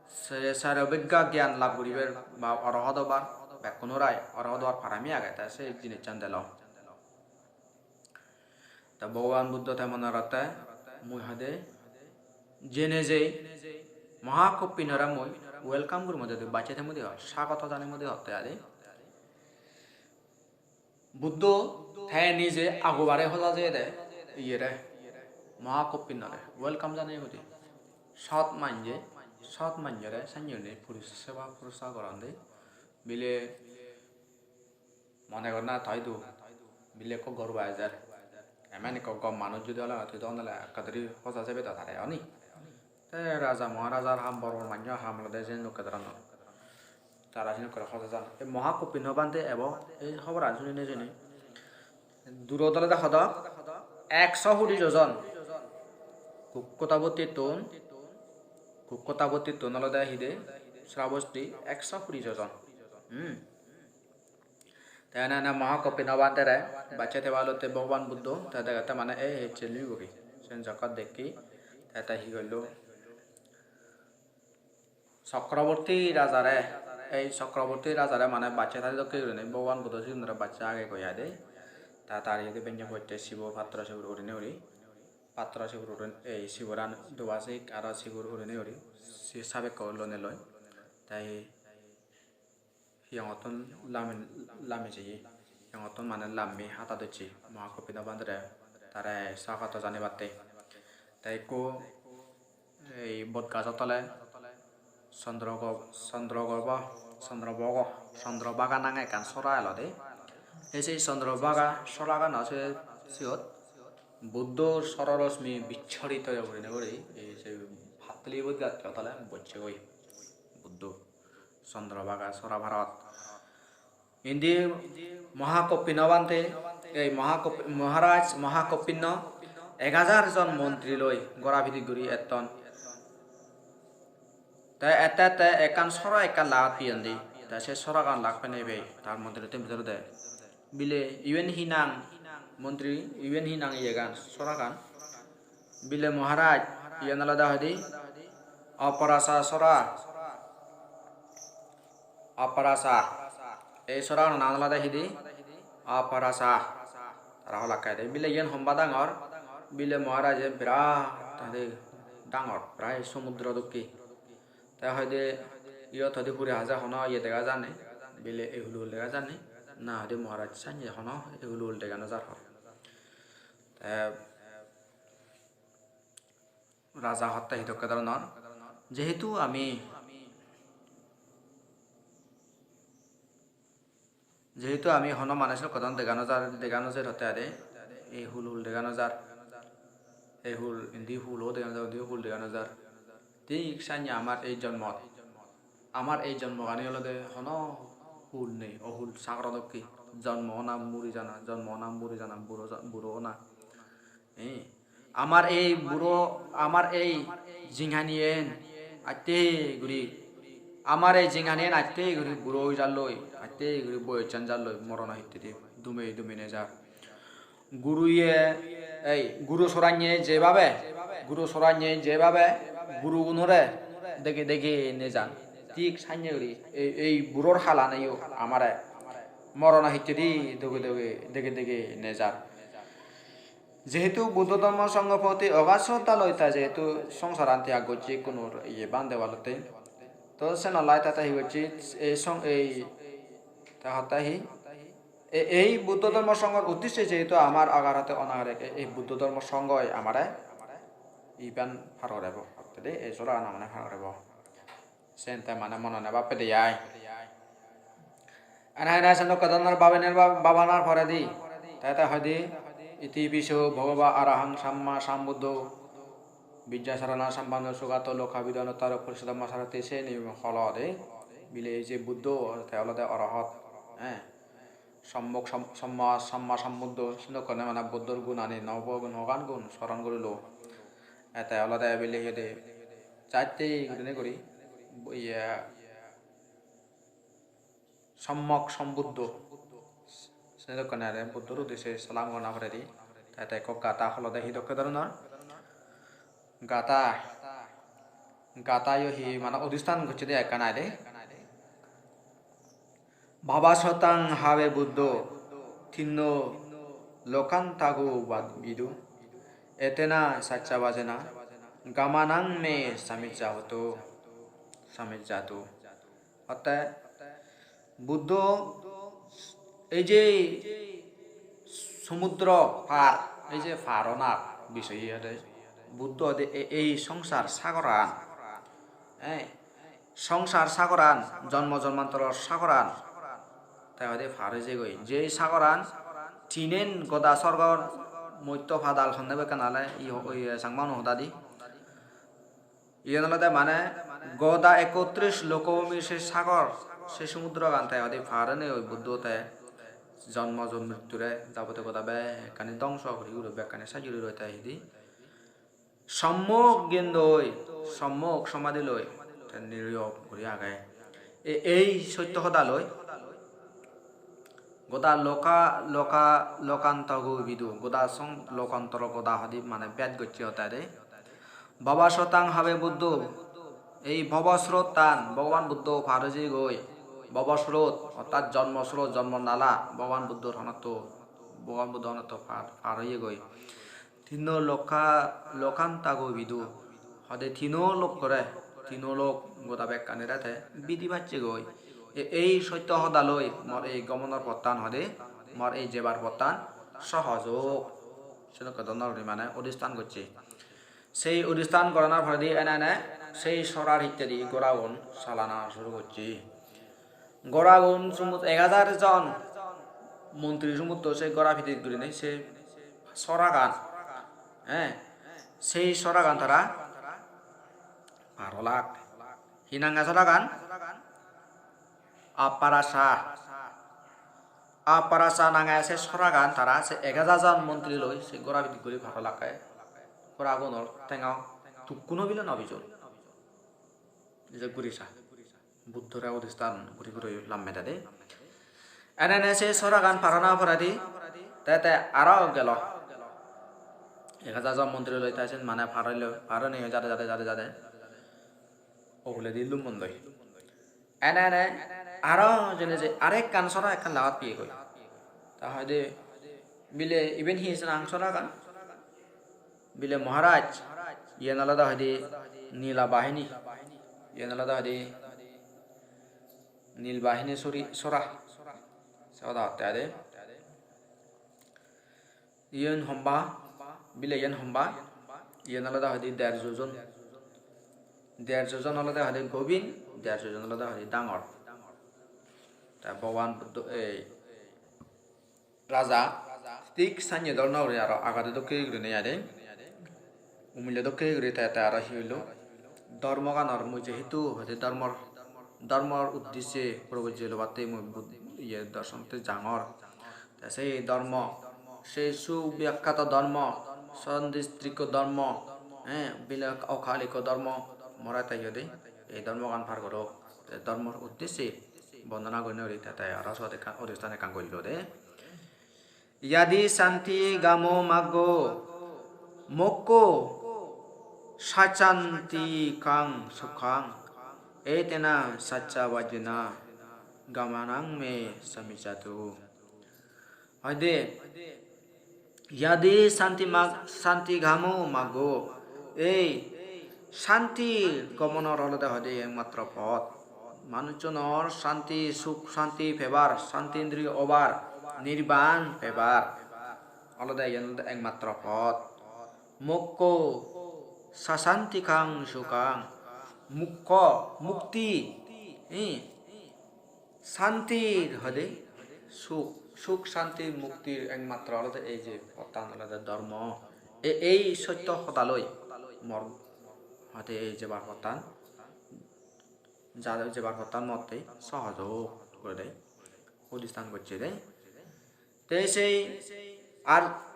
se sari obigga gyan lab guribar ba orohot obar bekkunorai orohot obar parami age te se jinissan delo. Te Bhogoban Buddho te mone gotte mui hoide jene jei Mahakopinnore mui welcome guri mode, bacche te mode hor, sagoto jani mode hotte adi. Buddho te nije agobare hoja jeyede iyere, Mahakopinnore welcome janeye guri. Sot manje, sot manjore sannye gurinei puri seba purusar goron de. Bile mone gor na toi du, bile ekko gor bai jer. Emen ekko gom manuj judi ole, tui do onole ekka duri hoja jebe do tare, oni? Te raja maharajar ham, bor bor manjo ham olode siyen dokke dhoronor. Tara siyen dokke hoja jan. Ei Mahakopinno bhante ebo, ei hoboran suninei sini. Durot olode hodok ekso huri jojon. Kukkotabotittun, Kukkotabotittun olode hide Srabosti ekso huri jojon. Hmm. Te ene ene Mahakopinno bhantere bacche tebalotte Bhogoban Buddho, te degette mane ei hecche lumibogi. Sen jokkon dekki, te te hi gollo? Chakraborti rajare, ei Chakraborti rajare mane bacche thai dokke gurinei Bhogoban Buddho sigunore bacche age goi ai de. Ta tar iyedi benne potte sibo pattoro sibor gurinei guri. Pattoro sibor gurin-, ei siboran duba sik aro sibor gurinei guri. Si sabekko lonei loi. Te hi Hiyangottun lami, lami jeye. Hiyangottun mane lami hata docche. Mahakopinno bhantere tare sagato janibatte. Te ikko ei bot gajo tole Chandrogo-, Chandrogobo, Chandrobogo, Chandrobaga nange ekkan sora elode. Ei se Chandrobaga soragano se siyot Buddhor sororosmi bichorito oye gurinei guri ei se pattali bot gajo tole bocchegoi Buddho. Chandrobaga sora parot. Indi Mahakopinno bhante, ei Mahakop-, Maharaj Mahakopinno ek hajar jon montri loi gora pidit guri etton. Te ette ette ekkan sora ekkan lagat peyondi. Te se soragan lag penei pei tar montri tun bidire de. Bile iben hi nang montri, iben hi nang iyegan, soragan? Bile Maharaj, iyen olode hoide Aparasa sora. Aparasa. Ei sorano nang olode hidi? Aparasa. Tara holakke de. Bile iyen homba dangor. Bile Maharaj iyen birat hoide dangor, prai somudro dokke. Te hoide iyot hoide hure haje hono iye dega jar ni. Bile ei hulhul dega jar ni. Na hoide Maharaj sanye hono ei hulhul dega no jar hor. Te raja hotte hi dokke dhoronor? Jehetu ami, jehetu ami hono manuj okkodon dega no jar, dega no jer hotte ade, ei hul hul dega no jar, ei hul, indi hulo dega no jar, undi hul dega no jar. Thik sanye amar ei jonmot, amar ei jonmogani olode hono hul nei, ohul sagoro dokke. Jonmo ona, muri jana, jonmo ona, muri jana, buro ja-, buro ona. Eh, amar ei buro, amar ei jinghaniyen atte guri, amar ei jinghaniyen atte guri buro oi jalloi, atte guri boyossan jalloi, morono hittedi dumei dumei nejar. Guruye, ei guru soranye jebabe, guru soranye jebabe gurugunore dege dege nejan, thik sanye guri ei, ei buror halaneyo amare morono hittedi doge doge, dege dege nejar. Jehetu Buddho Dhormo Sangho proti ogath sroddha loi ta jehetu songsaran tyag gocche ikkunor iye bhante balotte. To senollai ta, ta hi gocche, ei song-, ei ta hotte hi? E-, ei Buddho Dhormo Sanghor uddeshe jehetu amar agar hate onagare e-, ei Buddho Dhormo Sanghoi amare iban par gorebo. Hotte de ei soragan amare par gorebo. Sen te mane monone bhappede ai. Ene ene sen dokke dhoronor bhabener bha-, bhabanar poredi te te hoide, "Iti pi so bhagavā arahang sammā sambuddho vijjācaraṇasampanno sugato lokavidū anuttaro purisadammasārathi." Seni holode bile ei je Buddho te olode orohot, eh, sammok sam-, samma, sammā sambuddho, sen dokke mane Buddhor gunani, nobo gun, hogan gun soron gurilo. Ete olode bile hi hoide, chatte gurinei guri, iye, sammok sambuddho. Sedokkene aro Buddhor uddeshe salam gorana poredi. Te, te ekko gatha holode hi dokke dhoronor? Gatha. Gatha yo hi mane odhisthan gocche de ekkan aide. "Bhavasataṃ have Buddho tinno lokantago vidū. Etena saccavajjena gamanaṃ me samijjhatu, samijjhatu." Otte Buddho ei je somudro par, ei je par onar bisoye ode Buddho ode e-, ei songsar sagoran, eh, songsar sagoran, jonmo jonmantoror sagoran, te hoide par oi jegoi. Je sagoran tinen goda sorgor moitto padal honne bekkan ale, i ho-, i Changma-uno hodadi. Iyen olode mane goda ekotris lokobhumi se sagor, se sumuddrogan te hoide par oinei oi Buddho te jonmo jon mritture jabotiyo goda bekkani dhongso guri guri bekkani sajuri roi te hidi. Sommok gyan doi, sommok somadhi loi te niriyom guri age. E-, ei sotto hoda loi goda loka, loka, lokantago vidū, goda song-, lokantoro goda hadi mane bej gocche hotte de. Bhavasataṃ have Buddho, ei bhobo srottan Bhogoban Buddho par oi jeyegoi. Bhobo srot, ortat jonmo srot, jonmo nala, Bhogoban Buddhor honotto, Bhogoban Buddho honotto par, par oyegoi. Tinno lokka, lokantago vidū, hode tino lokkore, tino lok goda bekkanire te bidi pacchegoi. E-, ei sotto hodaloi mor ei gomonor pottan hode, mor ei jebar pottan sohoj ok. Sedokke dhoronor guri mane odhisthan gocche. Sei odhisthan goranar poredi ene ene sei sorar hittedi goragun salana suru gocche. Goragun sumut ek hajar jon montri sumutto se gora pidit gurinei se soragan, eh, sei soragan tara par olak. Hi nange soragan? Aparasa. Aparasa nange se soragan tara se ek hajar jon montri loi se gora pidit guri par olakke. Goragunor tenga tukkuno bile no bijor. Ije guri sa. Buddhore odhisthan guri guri lamme dade. Ene ene se soragan par ona poredi te, te aro gelo. Ek hajar jon montri loi te sen mane par oilo, par onei jade, jade, jade, jade. Oguledi lummondoi. Ene ene aro jene je arekkan sora ekkan lagat piyegoi. Ta hoide bile iben hi senang soragan? Bile Maharaj, iyen olode hoide Nila Bahini. Iyen olode hoide Nil Bahini suri sora. Se hoda hotte ade. Iyen homba, bile iyen homba. Iyen olode hoide der jojon. Der jojon olode hoide gobin, der jojon olode hoide dangor. Te Bhogoban Buddho, ei, raja, thik sanye dhoronor guri aro agade dokke gurinei ade. Umille dokke guri te, te aro hi hoilo? Dhormoganor mui jehetu hoide dhormor dhormor uddesye probojje lobatte mui Bud-, iye dorsonotte jangor. Te sei dhormo, sei subyakkhyato dhormo, sandistrikko dhormo, eh, bile okaliko dhormo, more te iyot ei dhormogan par gorok. Te dhormor uddesye bondona gorinei guri te, te aro sot ekkan odistan ekkan gullo de. Yadi santi gamo maggo mokkho saccantikang sukhang etena saccavajjena gamanang me samijjhatu. Hoide, yadi santi mag-, santi gamo maggo, ei santi gomonor olode hoide ekmatro pot. Manuchunor santi, suk santi pebar, santi indriyo obar, nirban pebar olode iyen olode ekmatro pot. Mokkho sasantikang sukang, mukkho, mukti, eh, santir hoide suk, suk santi muktir ekmatro olode ei je pottan olode dhormo. E-, ei sotto hodaloi mor hoide ei jebar pottan, ja-, jebar pottan motte sohoj ok guri de, udistan gocche de. Te sei ar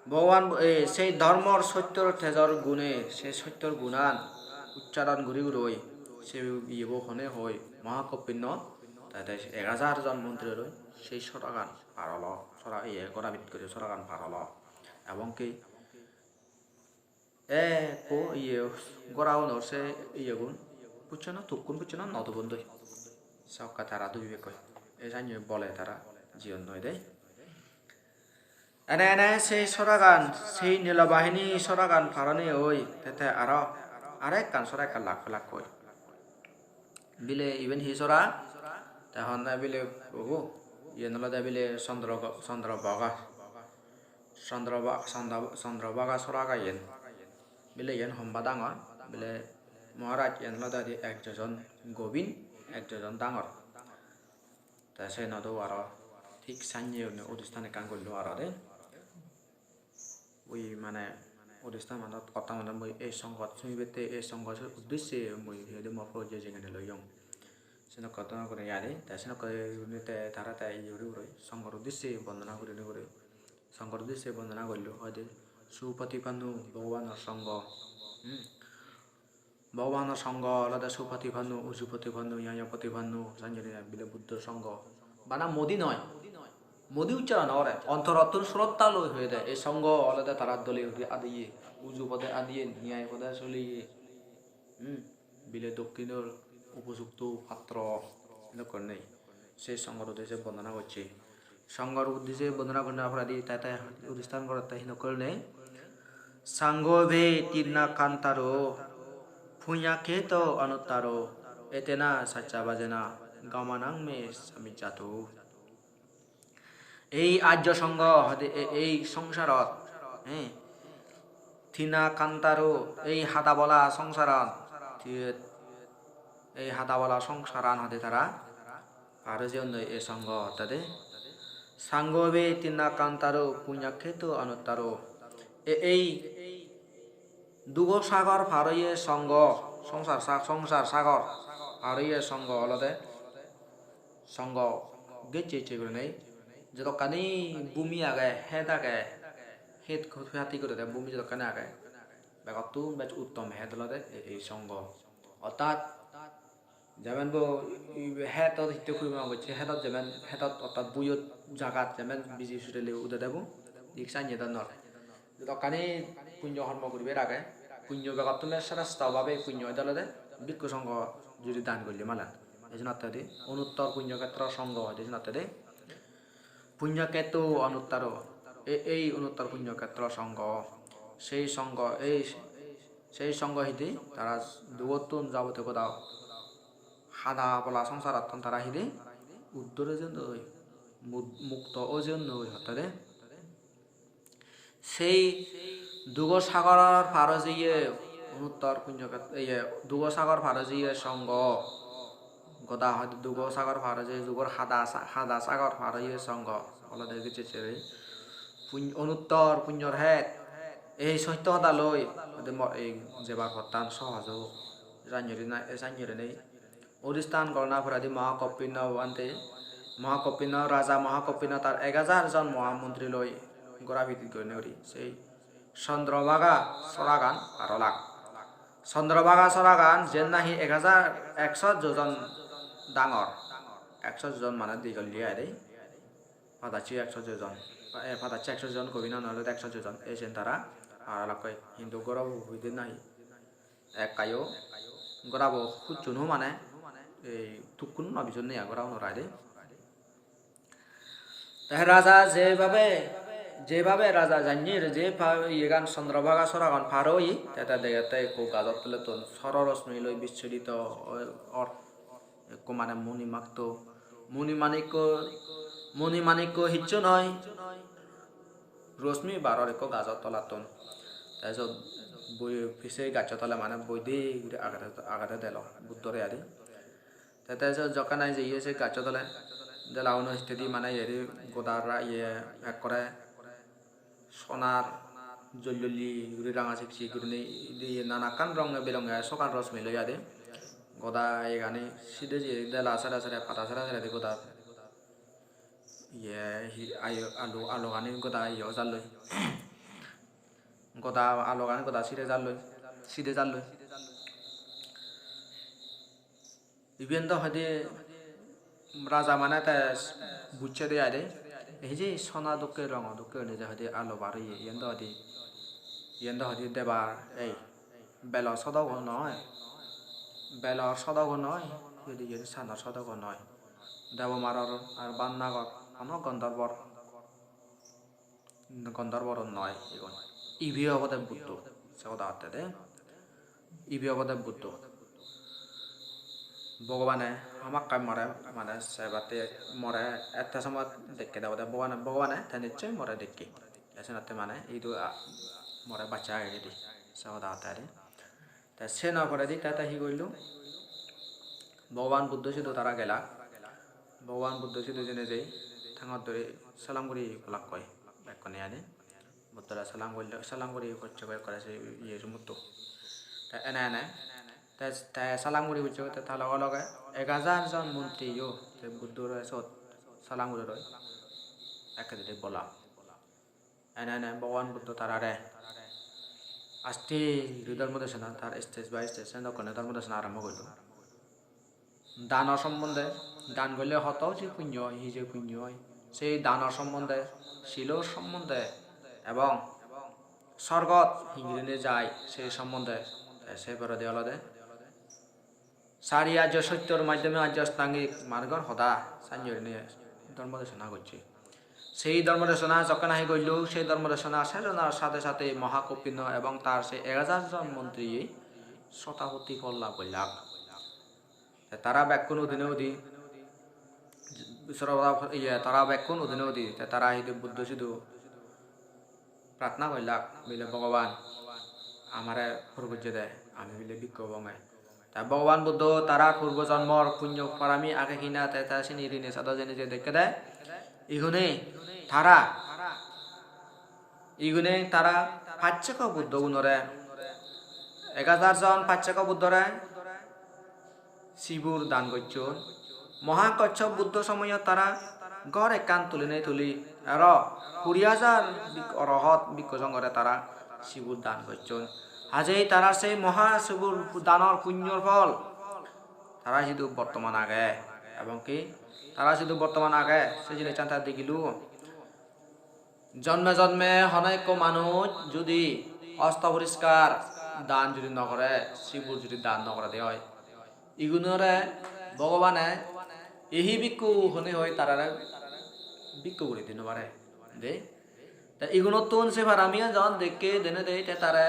Bhogoban, eh, sei dhormor sottor tejor gune, sei sottor gunan uchcharon guri guroi, sei iyebo hone hoi Mahakoppinnot, te, te ek hajar jon montri loi sei soragan par olo, sora, iye, gorabit guri soragan par olo. Ebong ki ekko iye gora unor se iyegun pucchona, tukkun pucchona no dubon doi. Sokka tara dubibekkoi. Ei sannye bole tara jiyonnoi de. Ene ene sei soragan, sei Nilabahini soragan paroni oi, te te aro, aro ekkan sora ekkan lak lakkoi. Bile iben hi sora? Te honne bile, obo, iyen olode bile Chandra, Chandrabhaga. Chandrabha-, Chandra-, Chandrabhaga soraga iyen. Bile iyen homba dangor. Bile Maharaj iyen olode ek jojon gobin, ek jojon dangor. Te senodo aro thik sannye gurinei odistan ekkan gullo aro de. Ui mane odistan manot, pottan manot mui ei songot sumibette, ei songot uddisse mui hoide mor proje jengene loyong. Senokke dona guri adi, te senokke gurinei te tara te iye guri guri songor uddisse bondona gurinei guri, songor uddisse bondona gullo, hoide supatipanno Bhogobanor songho. Hmm. Bhogobano songho olode supatipanno, usupatipanno, nyayapatipanno, sanjani bile Buddho songho. Bana Modi noi. Modi uchcharon no gore. Ontorottun sroddha loi hoyede. Ei songho olode tara dole udi adiye, uju pode adiye, nyay pode soliye. Hmm. Bile dokkhinor upojukto patro dokkon nei. Se songhor uddije bondona gocche. Songhor uddije bondona gorana poredi te te udistan gorotte hinokko nei. Sangho ve tinna kantaro punyakheto anuttaro etena saccavajjena gamanang me samijjhatu. Ei ajjo songho hoide e-, ei songsarot, eh, tina kantaro, ei hadabola songsarot, ti-, ei hadabola songsaran hoide tara par oi jeyonnoi ei songho hottede. Sangho ve tina kantaro punyakheto anuttaro. E-, ei dugo sagor par oye songho, songsar sa-, songsar sagor par oye songho olode songho gecche gecche gurinei jodokkani bhumi age, het age, het hati gurede bhumi jodokkani age, begottun bej uttom het olode e-, ei songho. Ortat jemen bo ibe hetot hitte puriman gocche, hetot jemen, hetot ortat buyot jagat jemen biji surele udede bo, thik sanye donnor. Jodokkani punyo hormo guribar age, punyo begottune srestho bhabe punyo oyede olode bhikkhu songho judi dan golle malen. Ejenottedi onuttor punyo khetro songho hoide ejenottedi punyo khetro onuttaro, e-, ei onuttor punyo khetro songho, sei songho, ei, sei songho hidi tara dugottun jabotiyo goda hada bola songsarottun tara hidi uddor oi jeyonnoi, mu-, mukto oi jeyonnoi hottede. Sei dugo sagor par oi jeye onuttor punyo khet-, iye, dugo sagor par oi jeye songho. Goda hoide dugo sagor par oi jeye, dugor hada sa-, hada sagor par oi jeye songho. Olode gecche gecche pun-, onuttor punyor het. Ei sotto hoda loi hoide mo-, ei jebar pottan sohoj obo. Janyori na, janyori nei. Odistan gorona poredi Mahakoppindo bhante, Mahakoppindo, Raja Mahakoppindo tar ek hajar jon mohamontri loi gora pidit gurinei guri sei Chandrobhaga soragan par olak. Chandrobhaga soragan jen nahi ek hajar ekso jojon dangor, ekso jojon mane digol ye aai de, padacche ekso jojon, eh, padacche ekso jojon, gobinano olode ekso jojon, ei sen tara par olakkoi, hintu gora pidit nahi ekkayo gorabo hucchuno mane ei tukkun no bijonne ai goragunor aai de. Te raja jebhabe, jebhabe raja janye je pa-, iyegan Chandrobhaga soragan par oye, te te degette ekko gajor tolettun soro rosmi loi bichchorito or, ekko mane moni makto, moni manikko, moni manikko hissu noi, rosmi baror ekko gajor tolattun. Te sot boi, pise gaccho tole mane boi de guri agede, agede delo Buddhore aai de. Te, te se jokken nahi jeye se gaccho tole, delaguno hittedi mane iyedi goda ra-, iye ekkore sonar jol jolli guri, ranga chik chik gurinei, iye nanakkan ronge bironge sokan rosmi loi aai de. Goda iyegani side je dela sere sere, pada sere sere di goda iye hi, ayo, alo, alogani goda iye o jalloi. Goda alogani goda side jalloi, side jalloi. Iben do hoide raja mane te bujje de aai de. Ei je sona dokke, rongo dokke gurinei je hoide alo bar oye, iyen do hoide, iyen do hoide debar, ei belor sodogo noi, belor sodogo noi, hoide iyen sanor sodogo noi. Debomaror ar Bannagor, hono Gondorbor, Gondorbor noi igun. Ibe obode Buddho, se hoda hotte de. Ibe obode Buddho. Bhogobane hamakkai more, mane sebatte more ette somot dekke de obode Bhogobane, Bhogobane te nichchoi more dekke. Te senotte mane idu a-, more bacche agegoi de, se hoda hotte de. Te seno poredi te, te hi gorillo? Bhogoban Buddho sidu tara gelak. Bhogoban Buddho sidu jeinei jei thangot duri salam guri golakkoi bekkune aai de. Buddhore salam gorillo, salam guri gocchegoi ekkore se iye sumutto. Te ene ene te, te salam guri gocchegoi, te ta loge loge ek hajar jon montri yo te Buddhore sot salam guri roi, ekke didi bola. Ene ene Bhogoban Buddho tarare aste guri dhormo desona, tar stage by stage sen dokkene dhormo desona arambo gorillo. Dano sombonde, dan golle hoto je punyo oi, hi je punyo oi, sei dano sombonde, silo sombonde ebong sorgot hingirinei jai sei sombonde, te se poredi olode sari arjo sottor maddhome arjo astangik margor hoda sannye gurinei dhormo desona gocche. Sei dhormo desona jokken nahi gorillo, sei dhormo desona sejonar sade sade Mahakoppindo ebong tar sei ek hajar jon montriye sotapatti phol lab gollak. Te tara bekkun udine udi, soro-, iye, tara bekkun udine udi, te tara idu Buddho sidu prarthana gollak, bile, "Bhogoban, amare pur gojje de, ami bile bhikkhu obonge." Te Bhogoban Buddho tarar purbo jonmor punyo parami age hina te, te sini rine sado jeinei je dekke de, igune tara, igune tara paccheko Buddho gunore, ek hajar jon paccheko Buddhore sibur dan gocchon. Mahakoshyap Buddho somoyot tara ghor ekkan tulinei tuli, aro kuri hajar bik-, orohot bhikkhu songhore tara sibur dan gocchon. Hajei tara sei moha sibur danor punyor phol tara sidu bortoman age, ebong ki tara sidu bortoman age, se jinissan ta degilo. Jonme jonme hono ekko manuj judi osto poriskar dan judi no gore, sibur judi dan no gorede oi, igunore Bhogobane ehi bhikkhu hone hoi tarare bhikkhu guri di no pare de. Te igunottun se paramiyo jon dekke dene de, te tare,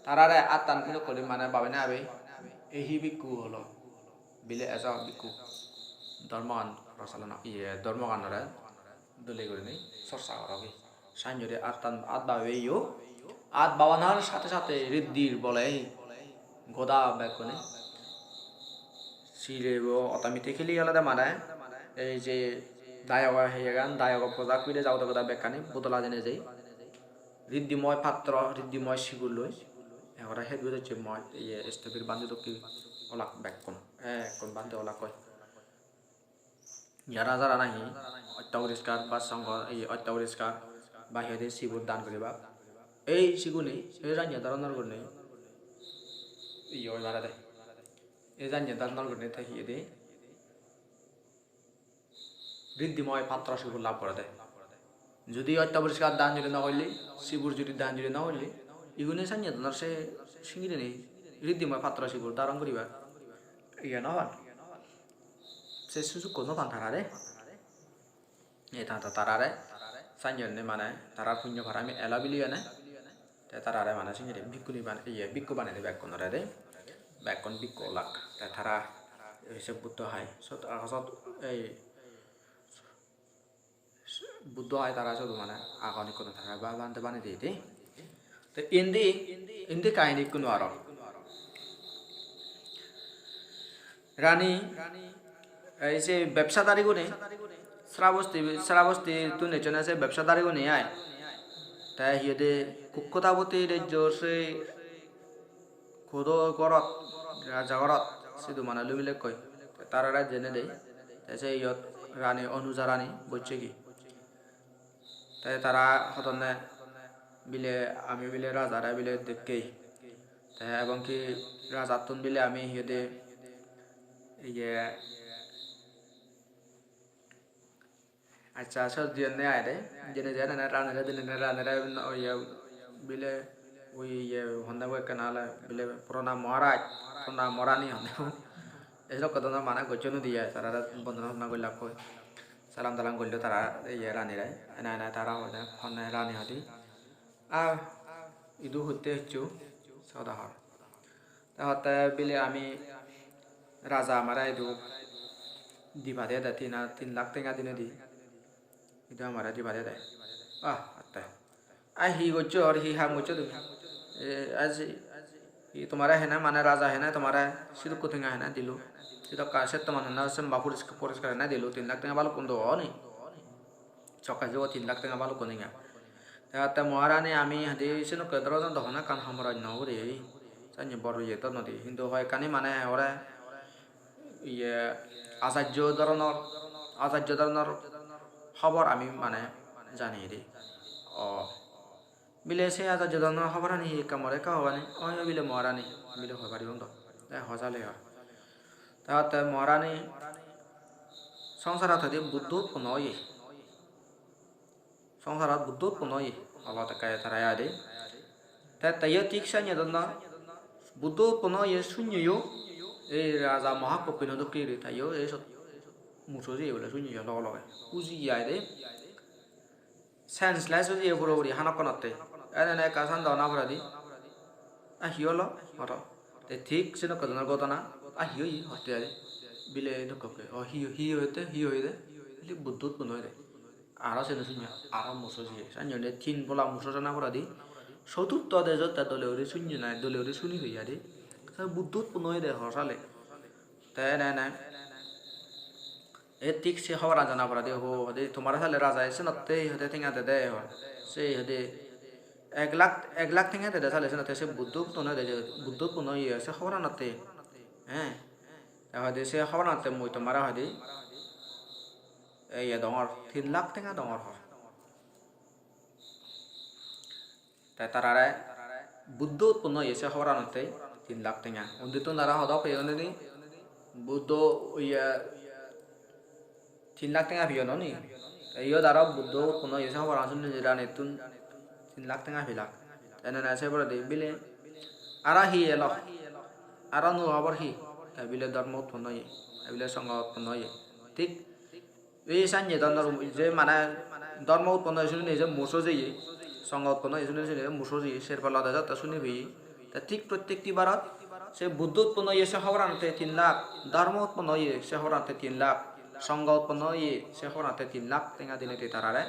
tarare attan pidok guri mane babene abe, ehi bhikkhu holo. Bile ejo bhikkhu, dhormogan prochalona, iye, dhormoganore dole gurinei chorcha gorogi. Sanjori attan, at babeyo, at babanar sathe sathe riddhir bole goda bekkune. Silebo automatically olode mane ei je dayogo heyegan, dayogo pojak pide jabotiyo goda bekkani bodola jeinei jei. Riddhimoy patro, riddhimoy sibur loi ekkore head guri docche, moj, iye, stopir bandi dokke olak bekkun, ekkun bhante olak hoi. Jara jara nahi ottoporiskar ba songho, ei ottoporiskar ba hi hoide sibor dan guribak, ei sigune, ei ranye doronor gurinei, iye oi parede. Ei ranye doronor gurinei te hi hoide riddhimoy patro sibor lab gorede. Judi ottoporiskar dan judi no golle, sibor judi dan judi no golle, igune sanye donor se singirini riddhimoy patro sibor dharon guribar iye no pan. Se sujukko no pan tarare. Eta ta tarare sanye mane tarar punyo parami elo bili ene. Te tarare mane singiri bhikkuni ban-, iye, bhikkhu banei dibe bekkunore de. Bekkun bhikkhu olak. Te tara ei se Buddho hai. Sot agosot ei Buddho hai tara sot mane agon ikkunu tara ba-, bhante banei diye de. Te indi, indi kahini ikkunu aro. Rani, ei se bebsadari gune, Srabosti, Srabosti tun ejjone se bebsadari gune ai. Te hi hoide Kukkodaboti rejjor se kodo gorot, raja gorot, sidu mane lumilekkoi. Te tarare jene dei. Te se iyot rani Onuja rani bocchegi. Te tara hodonne bile ami bile rajare bile dekkei. Te ebong ki rajattun bile ami hi hoide iye, accha, sot jiyonne ai de, jene jene ranire dinei ranire no iye bile ui iye honne bo ekkena ole bile purona Maharaj, purona Maharani honne bo. Ei sokke dono mane gocche nw diye, tarare bondona tondona gollak koi. Salam talam gollo tara iye ranire. Ene ene tara hoide honne rani hoide. Ah, idu hutte hicchu soda hor. Te hotte bile ami raja amare idu diba de de tin, tin lakh tenga dinei di. Idu amare diba de de. Ah, atte. Ai hi goccho or, hi ham goccho tumi? E, aji, hi tomare hene mane raja hene tomare sidukko tenga hene dilo? Sidokka setto mane na semba poriskar, poriskar hene dilo, tin lakh tenga balukkun do oni. Sokke jogo tin lakh tenga balukkun tenga. Te atte Maharani ami hadi senokke dorojon do hono ekkan hamoraj no guri. Sanye bor iye to nodi. Hintu hoi ekkani mane ore iye ajajjo doronor, ajajjo doronor hobor ami mane jani de. O, bile se ajajjo doronor hoborani hi ekka more ekka hobani? Oi, oi, bile Maharani, bile hoi paribong do. Te hoi sale hoi. Te hotte Maharani songsarot hoide Buddho utponno oye. Songsarot Buddho utponno oye, olot ekka tara ai de. Te teyo thik sanye donna Buddho utponno oye sunneyo, ei raja Mahakoppino dokke guri teyo ei sot muso jeye bole sunneyo loge loge. Ujiye ai de. Senseless oye puro puri hanokkonotte. Ene ene ekka sando ona poredi. A hi olo? Oro. Te thik senokke dhoronor ghotona. A hi oye? Hotte ai de. Bile dokke. O hi, hi hoyede? Hi hoyede? Bile Buddho utponno oye de. Aro seno sunne, aro muso siye. Sannye ole tin bola muso sana poredi. Soturtho dejot te dole guri sunne nai, dole guri suni peye de. Te Buddho utponno oye de hor sale. Te ene ene. E thik se hoboran jana poredi, ho, hoide tomare sale raja e senotte hoide tenga dede hor. Se hoide ek lakh, ek lakh tenga dede sale senotte se Buddho utponno oye de, Buddho utponno oye se hoboranotte. He. Te hoide se hoboranotte mui tomare hoide iye dongor, tin lakh tenga dongor hor. Te tarare Buddho utponno oye se hoboranotte tin lakh tenga. Undittun tara hodok peyon ni? Buddho iye tin lakh tenga peyon ni? Te iyot aro Buddho utponno oye se hoboran sunne je ranittun tin lakh tenga pelak. Te ene ene se poredi bile aro hi elo? Aro nuo hobor hi? Te bile dhormo utponno oye, te bile songho utponno oye. Thik ei sanye dondor je mane dhormo utponno oye suni je muso jeye, songho utponno oye suni je muso jeye, ser palla de jotte suni peye. Te thik prottekti barot se Buddho utponno oye se hoboranotte tin lakh, dhormo utponno oye se hoboranotte tin lakh, songho utponno oye se hoboranotte tin lakh tenga dinei te tarare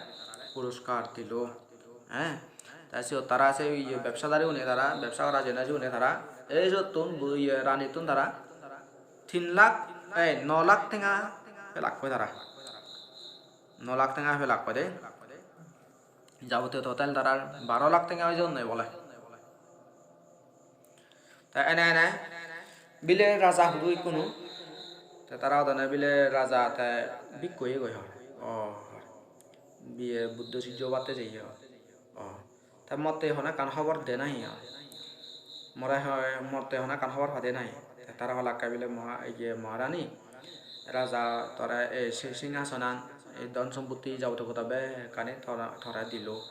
puroskar dilo. He? Te siyot tara se iye bebsadari gune tara, bebsa gora jene sigune tara, ei siyottun bu-, iye ranittun tara tin lakh, ei, no lakh tenga pelakkoi tara. No lakh tenga pelakkoi de. Jabotiyo total tarar baro lakh tenga oi jeyonnoi bole. Te ene ene Bile raja hudu ikkunu. Te tara hodonne bile raja te bhikku oyegoi hor. O, biye Buddho sijjo obatte jeye hor. O, te motte hono ekkan hobor de nahi hor. More hoi, motte hono ekkan hobor pade nahi. Te tara holakke bile moha-, iye Maharani, raja tore ei si-, singhasonan, ei dhon sompotti jabotiyo hoda bekkani tore, tore dilo.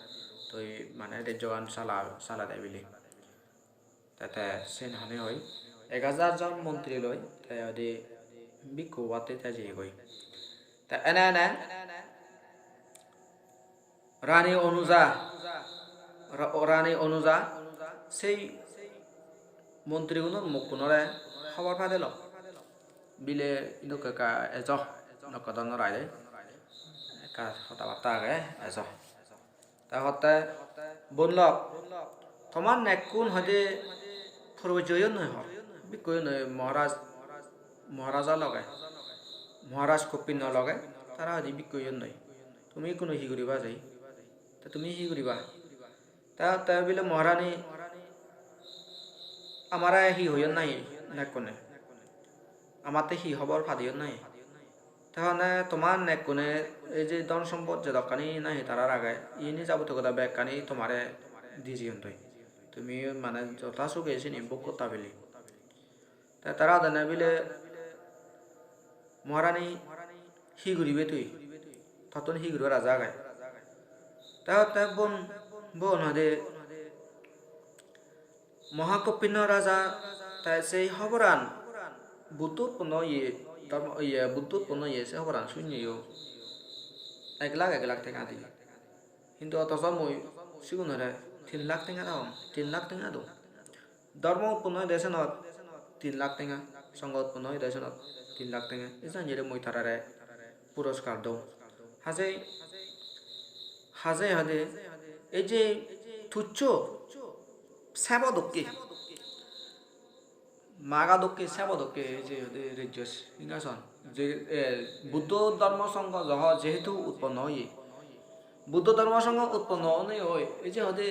Tui mane rejjogan sala, sala de bile. Te, te siyen honne hoi, ek hajar jon montri loi te hoide bhikku obatte te jeyegoi. Te ene ene Rani Onuja, Ra-, Rani Onuja sei montrigunor mukkunore hobor padelo. Bile dokke ekka ejo, dokke dor nw rai de. Ekka hoda batta age, ejo. Te hotte, "Bon lok, tomar nekkun hoide probojjo oyon noi hor, bhikku oyon noi Maharaj, Maharaja loge, Maharaj Koppinnor loge, tara hoide bhikku oyon noi. Tumi ikkunu hi guriba jai? Te tumi hi guriba?" Te hotte bile Maharani, "Amare hi hoyon nahi nekkune? Amatte hi hobor padeyon nahi?" Te honne, "Tomar nekkune ei je dhon sompot jedokkani nahi tarar age, iyeni jabotiyo hoda bekkani tomare di jeyon toi. Tumi mane jotha suge sini bhog gotta bili." Te tara hodonne bile, "Maharani, hi guribe tui? Tottun hi guribar aja age?" Te hotte, "Bon, bon," hoide, "Mahakoppinno raja te sei hoboran, Buddho utponno oye, dhormo, iye, Buddho utponno oye se hoboran sunneyo ek lakh, ek lakh tenga diye. Hintu otoso mui sigunore tin lakh tenga dong, tin lakh tenga dong. Dhormo utponno oyede senot tin lakh tenga, songho utponno oyede senot tin lakh tenga. Ei sanjire mui tarare puroskar dong." Hajei, hajei hoide, ei je tuccho sebo dokke, maga dokke, sebo dokke, ei je hoide rejjo singhason, je, eh, Buddho Dhormo Songho joho jehetu utponno oye, Buddho Dhormo Songho utponno onei oi, ei je hoide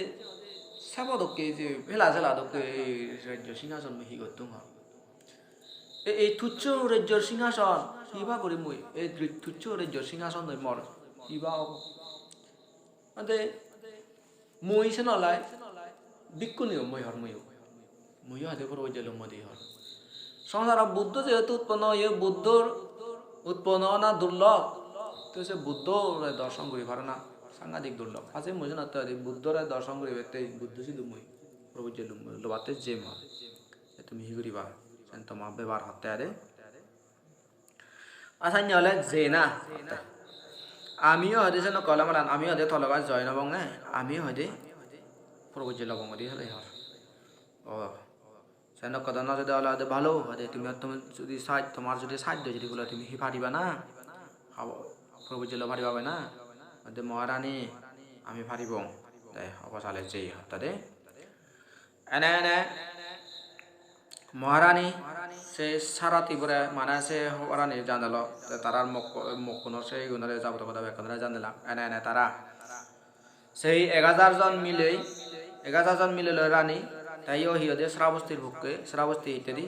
sebo dokke, ei je hela jela dokke ei rejjo singhason mui hi gottung hor? Ei, ei tuccho rejjor singhason hiba guri mui, ei ri-, tuccho rejjor singhason loi mor hiba obo? Ade mui senolai bhikkhuni ommoi hor muiyo. Muiyo ade probojje lommoi di hor. Songsarot Buddho jehetu utponno oye, Buddhor utponno ona durlob, to se Buddhore dorson guri parana sangadik durlob. Ase mui senotte hoide Buddhore dorson guribatte Buddho sidu mui probojje lommoi, lobatte jem hor. Te tumi hi guriba? Sen toma bebar hotte ade. Asanne ole jena hotte. Amiyo hoide senokke ole manan, amiyo hoide tologa join obonge, amiyo hoide probojje lobong hoide hole hor. O, senokke do no jede ole hoide bhalo, hoide tumi, tumi judi saj-, tomar judi sajjo judi bole tumi hi pariba na? Habo, probojje lo pariba be na? Hoide Maharani, ami paribong. Te obo sale jeye hotte de. Ene ene Maharani se sara Tripura mane se hobarani janelo, te tarar mokko-, mokkunor se igunore jabotiyo hoda bekkunore janela. Ene ene tara sei ek hajar jon milei, ek hajar jon milei loi rani, te iyo hi hoide Sravostir pokke, Sravosti hittedi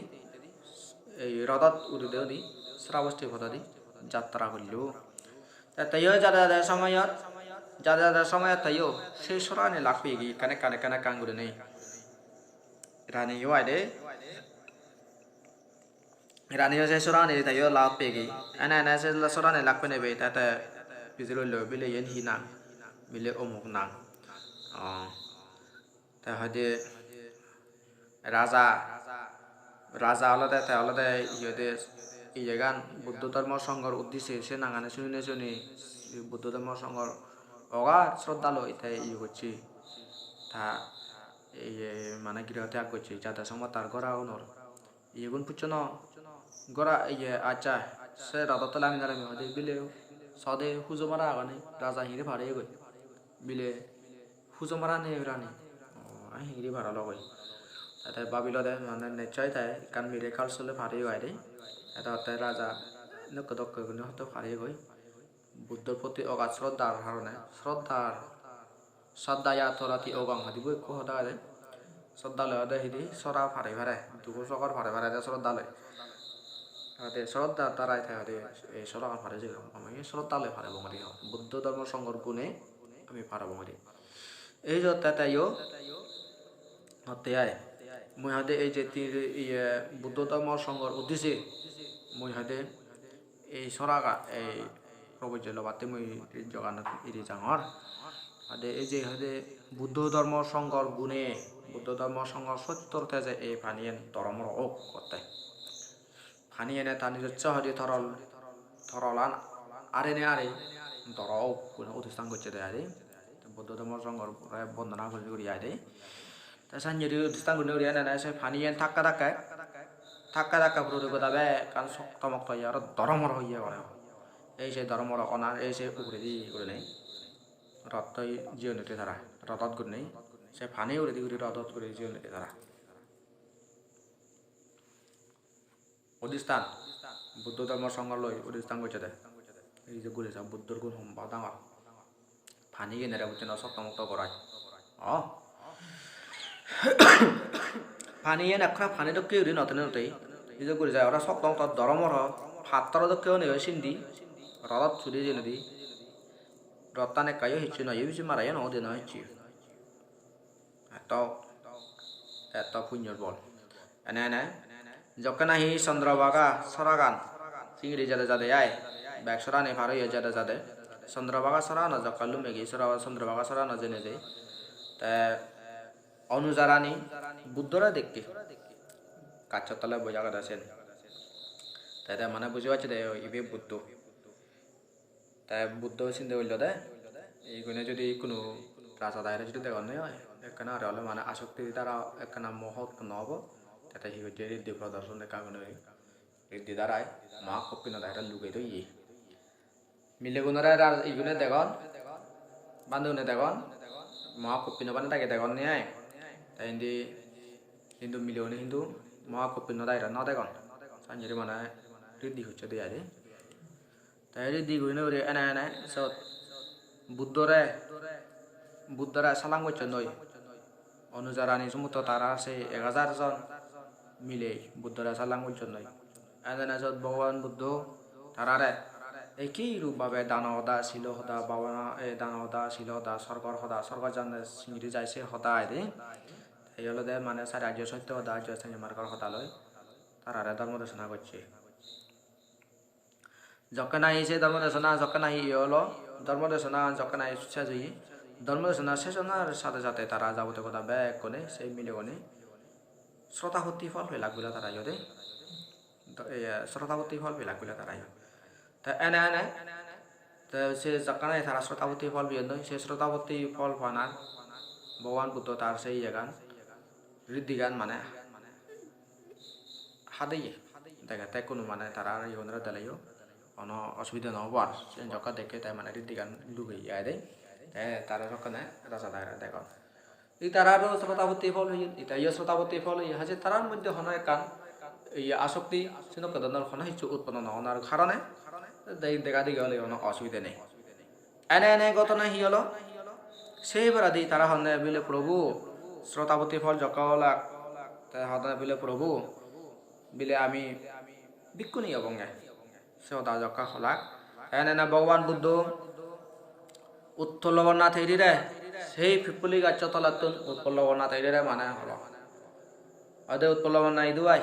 ei rodot udide udi Sravosti pododi jatra gollo. Te teyo jade jade somoyot, jade jade somoyot teyo se sorani lak pegi ekkan ekkan, ekkan ekkan gurinei. Raniyo aide, raniyo se sorani teyo lak pegi. Ene ene se sorani lak penei be, te te pijedi loi bile iyen hi nang? Bile omuk nang. Oh. Te hoide raja, raja olode, te olode iyede, iyegan Buddho Dhormo Songhor uddisse se nangani suninei suni Buddho Dhormo Songhor ogat sroddha loi te iye gocche. Ta iye mane griho tyag gocche, jade somoyot tar gora unor iyegun pucchono gora, iye, accha, se rodot tole ami darami hoide bile sode hujo mara agone, raja hingiri par oyegoi. Bile hujo mara nei rani. O, ai hingiri par ologoi. Te te babilode mane nichchoi te ekkan miracle sole par oye ai de. Te te raja nokko dokke guri hoito par oyegoi. Buddhor proti ogat sroddhar harone, sroddhar, saddhaya torati ogam hodibo ekko hoda agede. Sroddha loi ode hidi sora pari pare, dugo sogor pari pare de sroddha loi. Ode sroddha tarai te ode ei soragan pari jeyegoi, ami sroddha loi paribong ode hon. Buddho dhormo songhor gune ami paribong ode. Ei jotte te yo hotte ai. Mui hoide ei je ti-, iye Buddho dhormo songhor uddije mui hoide ei soraga, ei probojje lobatte mui joganot iri jangor. Ade ei je hoide Buddho dhormo songhor gune, Buddho dhormo songhor sottor teje ei paniyen doromoro ok hotte. Pani ene ta nijosso hoide torol, torolan arene are doro ok gune udistan gocche de ai de. Buddho dhormo songhore bondona guri guri ai de. Te sanjuri udistan guri guri ene ene se paniyen takke takke, takke takke puro goda bekkan sokto mokto oye, aro doromoro oye gone. Ei se doromoro onar ei se uguredi gurinei rottoi jiyon utte tara, rodot gurinei se pani uguredi guri rodot guri jiyon utte tara. Udistan, Buddho dhormo songhor loi udistan gocche de. Ei je guri sa Buddhor gun homba dangor. Pani iyenere bucche no sokto mokto gorai. O. Pani iyen ekkore pani dokke guri no tene no tei. Ei je guri jai ora sokto mokto doromoro pattoro dokke onei oi sindi. Rodot sudi jenedi. Rottan ekka yo hicchu no, yo biji mara yo no ode no hicchu. Eto, eto punyor bol. Ene ene. Jokke nahi Chandrabhaga soragan singiri jade jade ai. Bek sorani par oye jade jade. Chandrabhaga sorano jokke lumegi sora-, Chandrabhaga sorano jenede. Te Onuja rani Buddhore dekke. Gaccho tole boi agede sen. Te te mane buji pacche de ibe Buddho. Te Buddho sinde gollode, igune jodi hono raja daire jodi degonne oi, ekkena aro ole mane asokti dara ekkena moho utponno obo. Te te hi gocche, riddhi prodorshon ekka gune riddhi darai Mahakoppino daire lugei toye. Milegunore ra-, igune degon, bandegune degon, Mahakoppino bhante dagi degonne ai. Te indi hintu milegune hintu Mahakoppino daire no degon. Sanjuri mane riddhi hocche de ai de. Te riddhi gurinei guri ene ene sot Buddhore, Buddhore salam gocchon noi. Onuja rani sumotto tara se ek hajar jon milei Buddhore salam gocchon noi. Ene ene sot Bhogoban Buddho tarare eki rup bhabe dano hoda, silo hoda, bhabona, e, dano hoda, silo hoda, sorgor hoda, sorgot jande singiri jai se hoda ai de. Ei olode mane sari ajjo sotto hoda, ajjo sanye margor hoda loi tarare dhormo desona gocche. Jokke nahi se dhormo desona, jokke nahi iye olo, dhormo desona jokke nahi sej oye, dhormo desona sej onar sade sade tara jabotiyo hoda bekkune, se milegune srotapotti phol pelak bile tara iyot de. Do-, iye, srotapotti phol pelak bile tara iyot. Te ene ene, te se jokke nahi tara srotapotti phol peyondoi, se srotapotti phol panan Bhogoban Buddho tar se iyegan, riddhigan mane hadeye. Degette hono mane tara igunore deleyo hono osubide no obo ar. Sen jokke dekke te mane riddhigan lugeye ai de. Te tara jokkene raja dagire degon. Itararo srotapotti phol oyon, itayo srotapotti phol oye. Haje tarar moddhe hono ekkan iye asokti, senokke dhoronor hono hissu utponno no onar karone de-, dega degi ole hono osubide nei. Ene ene ghotona hi olo? Sei poredi tara honne bile, "Probhu, srotapotti phol jokke olak," te honne bile, "Probhu, bile ami bhikkhuni obonge." Se hoda jokke holak, ene ene Bhogoban Buddho Utpolabha Nath Therire, sei pipuli gaccho tolettun Utpolabha Nath Therire mane holo. Ode Utpolabha Nath idu ai.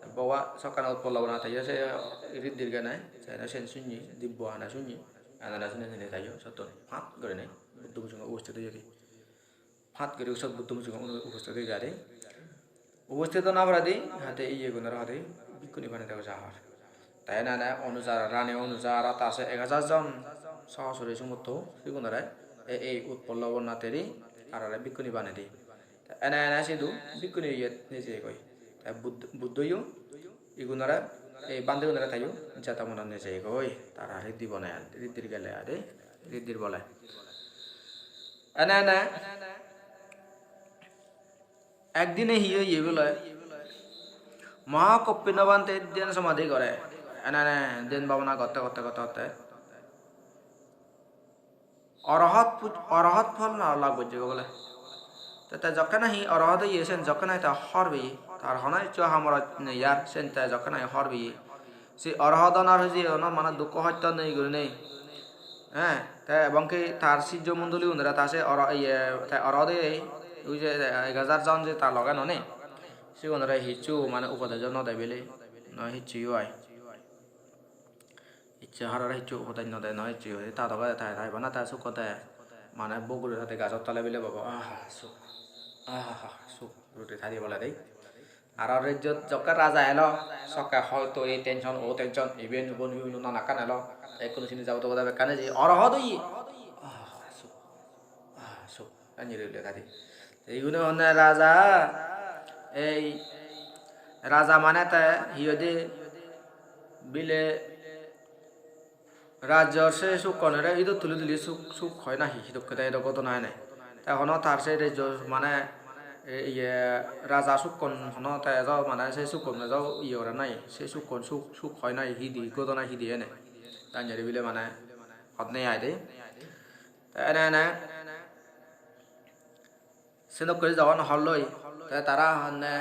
Te Bhogoban sokkene Utpolabha Nath There se riddhir gene, se sen sunni, dibbo hane sunni. Ene ene sini sini tayo sottun pat gurinei Buddho mujunge ubosthit oye de. Pat guri sot Buddho mujunge uno ubosthit oye de. Ubosthit ona poredi hade iye gunore hade bhikkhuni banei de jahar. Te ene ene Onuja, Rani Onuja aro ta se ek hajar jon sohosuri sumotto sigunore e-, ei Utpolabha Nath There tarare bhikkhuni banei de. Te ene ene sidu bhikkhuni iyot nejeyegoi. Te Bud-, Buddhoyo igunore, ei bhantegunore teyo jeda mona nejeyegoi. Tara riddhi bone, riddhir gele ade, riddhir bole. Ene ene ekdine hi oye bole, Mahakoppino bhante dhyan somadhi gore. Ene ene dhyan bhabona gotte gotte gotte gotte Arahat pu-, arahat phol na lab gojjegoi bole. Te te jokke nahi orohot oye sen, jokke nahi te hobor peye, tar hono hissu hamorot nei ar, sen te jokke nahi hobor peye, se orohot onar hijeni ono mane dukko hosto nei gurinei, eh, te ebong ki tar sijjo mondoli gunore ta se oro-, iye, te orohot oye, ui je ek hajar jon je ta loge nonei, sigunore hissu mane upodejo no de bile, no hissu yo ai. Icche harore hissu upodesh no de, no hissu. Ei ta doge tai, tai bana ta sukko de. Mane bok guri thade gajor tole bile bobo. Ah, suk. Ah, suk. Guri thadi bole dei. Aro rejjot jokke raja elo, sokke hoito ei tension, o tension, iben ubon, iben ubon nanakkan elo. Te ekkunu sini jabo tobo de bekkani je orohot oye. Ah, suk. Ah, suk. Anjiri ule thadi. Te igune honne raja, ei raja mane te hi hoide bile rajyor se sukkonore idot tuli tuli suk, suk hoi nahi, hidokke de edo ghotona ene. Te hono tar se rejjo mane, e, iye, raja sukkon hono te ejo mane se sukkon ejo iye gore nahi, se sukkon suk, suk hoi nahi, hidi ghotona hidi ene. Te anjiri bile mane hot nei ai de. Te ene ene sedokke guri jogon holloi, te tara honne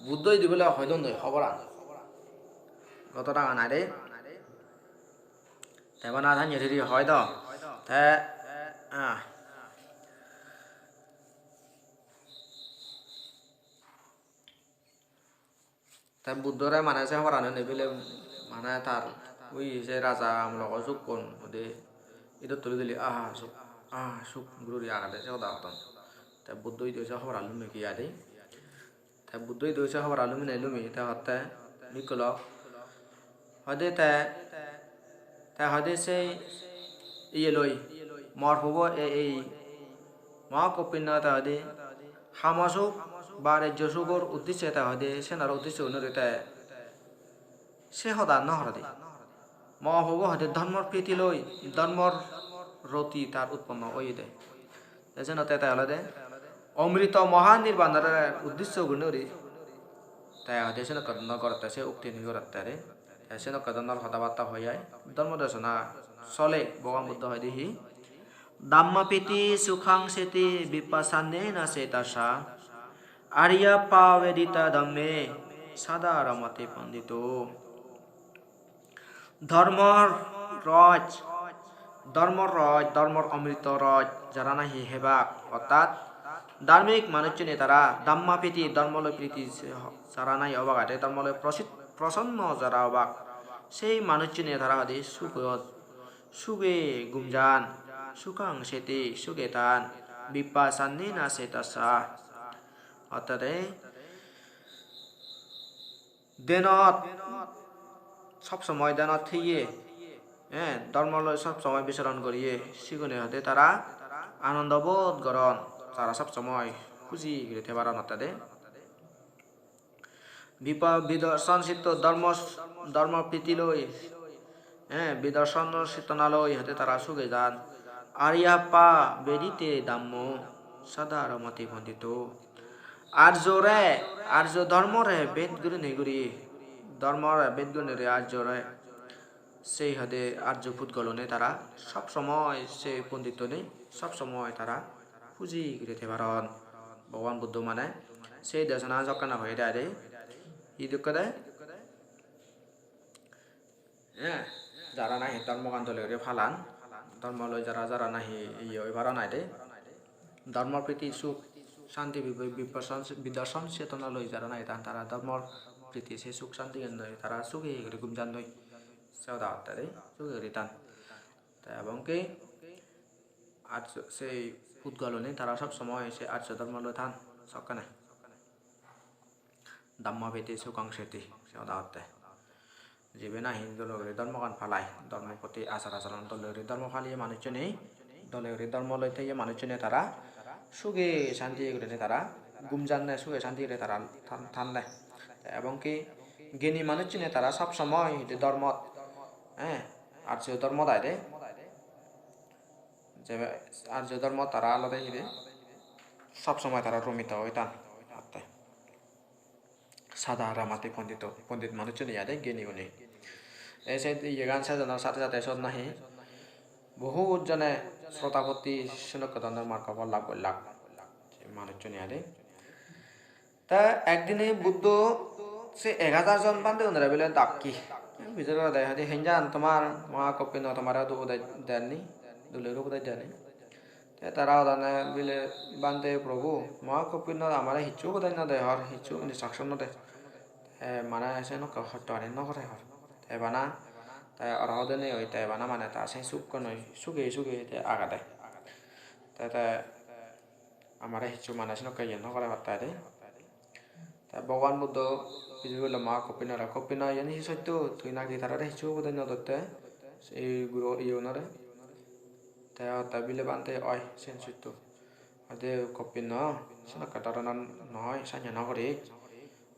Buddho idi bole hoi don doi hoboran. Goto ranga nai de. Te bana tanye riri hoi do. Te, ah. Te Buddhore mane se hoborani nei bile mane tar ui se raja amologo sukkun hoide idot tuli tuli aha suk, aha suk guri guri agede se hoda hodon. Te Buddho idu se hoboran lumi giyadi. Te Buddho idu se hoboran lumine lumi te hotte bhikku lok hoide te, te hoide se iye loi, mor pubo e-, ei Mahakopinno te hoide hamo suk ba rejjo sugor uddisse te hoide senaro uddisse gunore te se hoda no horede. Mor pubo hoide dhormor priti loi, dhormor roti tar utponno oyede. Te senotte te olode omrito mohanirbanore uddisse gurinei guri te hoide senokke dhoronor gorotte se uktini gorotte re. Te senokke dhoronor hoda batta hoi ai. Dhormo desona sole Bhogoban Buddho hoide hi? Dhammapiti sukhaṃ seti vipassannena cetasa, ariyappavedita dhamme sada ramati pandito. Dhormor roj, dhormor roj, dhormor omrito roj jara nahi hebak, ortat dharmik manuchchune tara dhammapiti, dhormo loi priti jara nahi obak ade, dhormo loi prosit-, prosonno jara obak, sei manuchchune tara hoide sugot, suge gum jan, sukhaṃ seti, suge tan, vipassannena cetasa. Ortat ei dhenot sob somoi dhenot thiye, eh, dhormo loi sob somoi bichoron goriye, sigune hoide tara anondo bodh goron, tara sob somoi huji guri thei paron hotte de. Bipa-, bidarson sitto dhormo, dhormo priti loi, eh, bidarson chetona loi hoide tara suge jan. Ariyappavedita dhammo sada ramati pandito. Arjore, arjo dhormore bed gurinei guri, dhormore bed gurinei guri arjore, sei hoide arjo pudgolune tara sob somoi, sei pondittune sob somoi tara huji guri thei paron. Bhogoban Buddho mane sei desona jokkene hoyede ade, hi dokke de? Eh, jara nahi dhormogan dole guri palan, dhormo loi jara, jara nahi iye oi paron ai de, dhormo priti suk santi bi-, bi-, bidarson, bidarson chetona loi jara nahi tan, tara dhormor priti se suk santigan loi tara suge guri gum jan doi. Se hoda hotte de, suge guri tan. Te ebong ki arjo, sei pudgolune tara sob somoi se arjo dhormo loi tan sokkene. Dhammapiti sukhaṃ seti, se hoda hotte. Jibe nahi dole guri dhormogan palai, dhormo poti achar acharon dole guri dhormo paliye manuchchune, dole guri dhormo loi theye manuchchune tara suge santi gurinei tara gum janne, suge santi guri tara than-, thanne. Te ebong ki geni manuchchune tara sob somoi hide dhormot, eh, arjo dhormot ai de. Je arjo dhormot tara olode hide sob somoi tara romito oi tan hotte. Sada ramati pondito, pondit manuchchune ai de, geni guni. Ei se iyegan sejonor sate sate sot nahi bohut jone srotapotti senokke dhoronor margo phol lab gollak. manuchchune ade. Te ekdine Buddho se ek hajar jon bhantegunore bile dakke. Pijor gorede, hoide, "Henjan tomar Mahakoppinno tomare udo upodes denni, dole guri upodes denni." Te tara hodonne bile, "Bhante Prabhu, Mahakoppinno amare hissu upodes no de hor, hissu instruction no de. Te mane se nokke hosto ani no gore hor. Te bana te orohot onei oi, te bana mane ta se sukkan oi suge suge te agede. Te, te amare hissu mane senokke iye no gore patte de." Te Bhogoban Buddho pijedi hoilo, "Mahakoppinno, Koppinno, iyen hi sotto? Tui naki tarare hissu upodes no dotte, ei guro iyegunore?" Te hotte bile, "Bhante, oi, siyen sotto." Hoide, "Koppinno, senokke dhoronor noi, sanye no gori."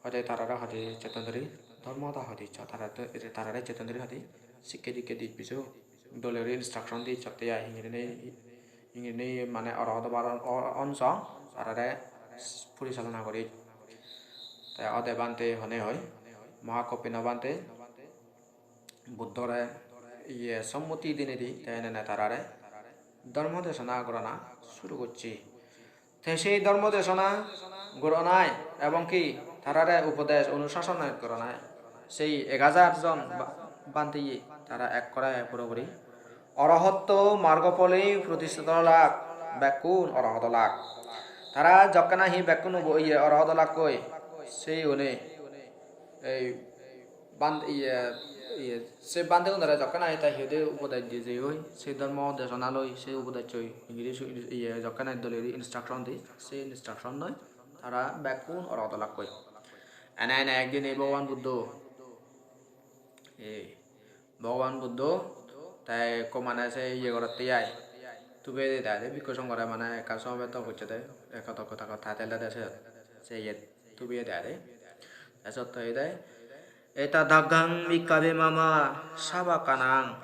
Hoide tarare hoide chetton duri, dhormo hoda hoide iccho, tarare, tarare chetton duri hoide sikke dikke di bijo. Dole guri instruction di icchotte ai, hingirinei, hingirinei mane orohot obar on-, on song tarare porisalona guri. Te ode bhante hone hoi, Mahakoppinno bhante Buddhore iye sommoti dinei di, te enene tarare dhormo desona gorana suru gocche. Te sei dhormo desona goronai ebong ki tarare upodes onusasone goronai, sei ek hajar jon ba-, bhanteye tara ekkore puro guri orohotto margo phole protistito olak, bekkun orohot olak. Tara jokke nahi bekkun ubo-, iye orohot olakkoi, sei une ei bhante, iye, iye, se bhantegunore jokke nahi te hi hoide upodes di jeyoi, se dhormo desona loi, se upodes loi, hingiri su-, iye, jokke nahi dole guri instruction di, se instruction loi tara bekkun orohot olakkoi. Ene ene ekdine Bhogoban Buddho, ei, Bhogoban Buddho te ekko mane se iye gorotte ai, tubeye de ai de, bhikkhu songhore mane ekkan somobeto gocchede, ekko tokko tokko title dede siyot, se iyet tubeye de ai de. Te siyot hoyede, "Etadagang bhikkhave mama savakanang,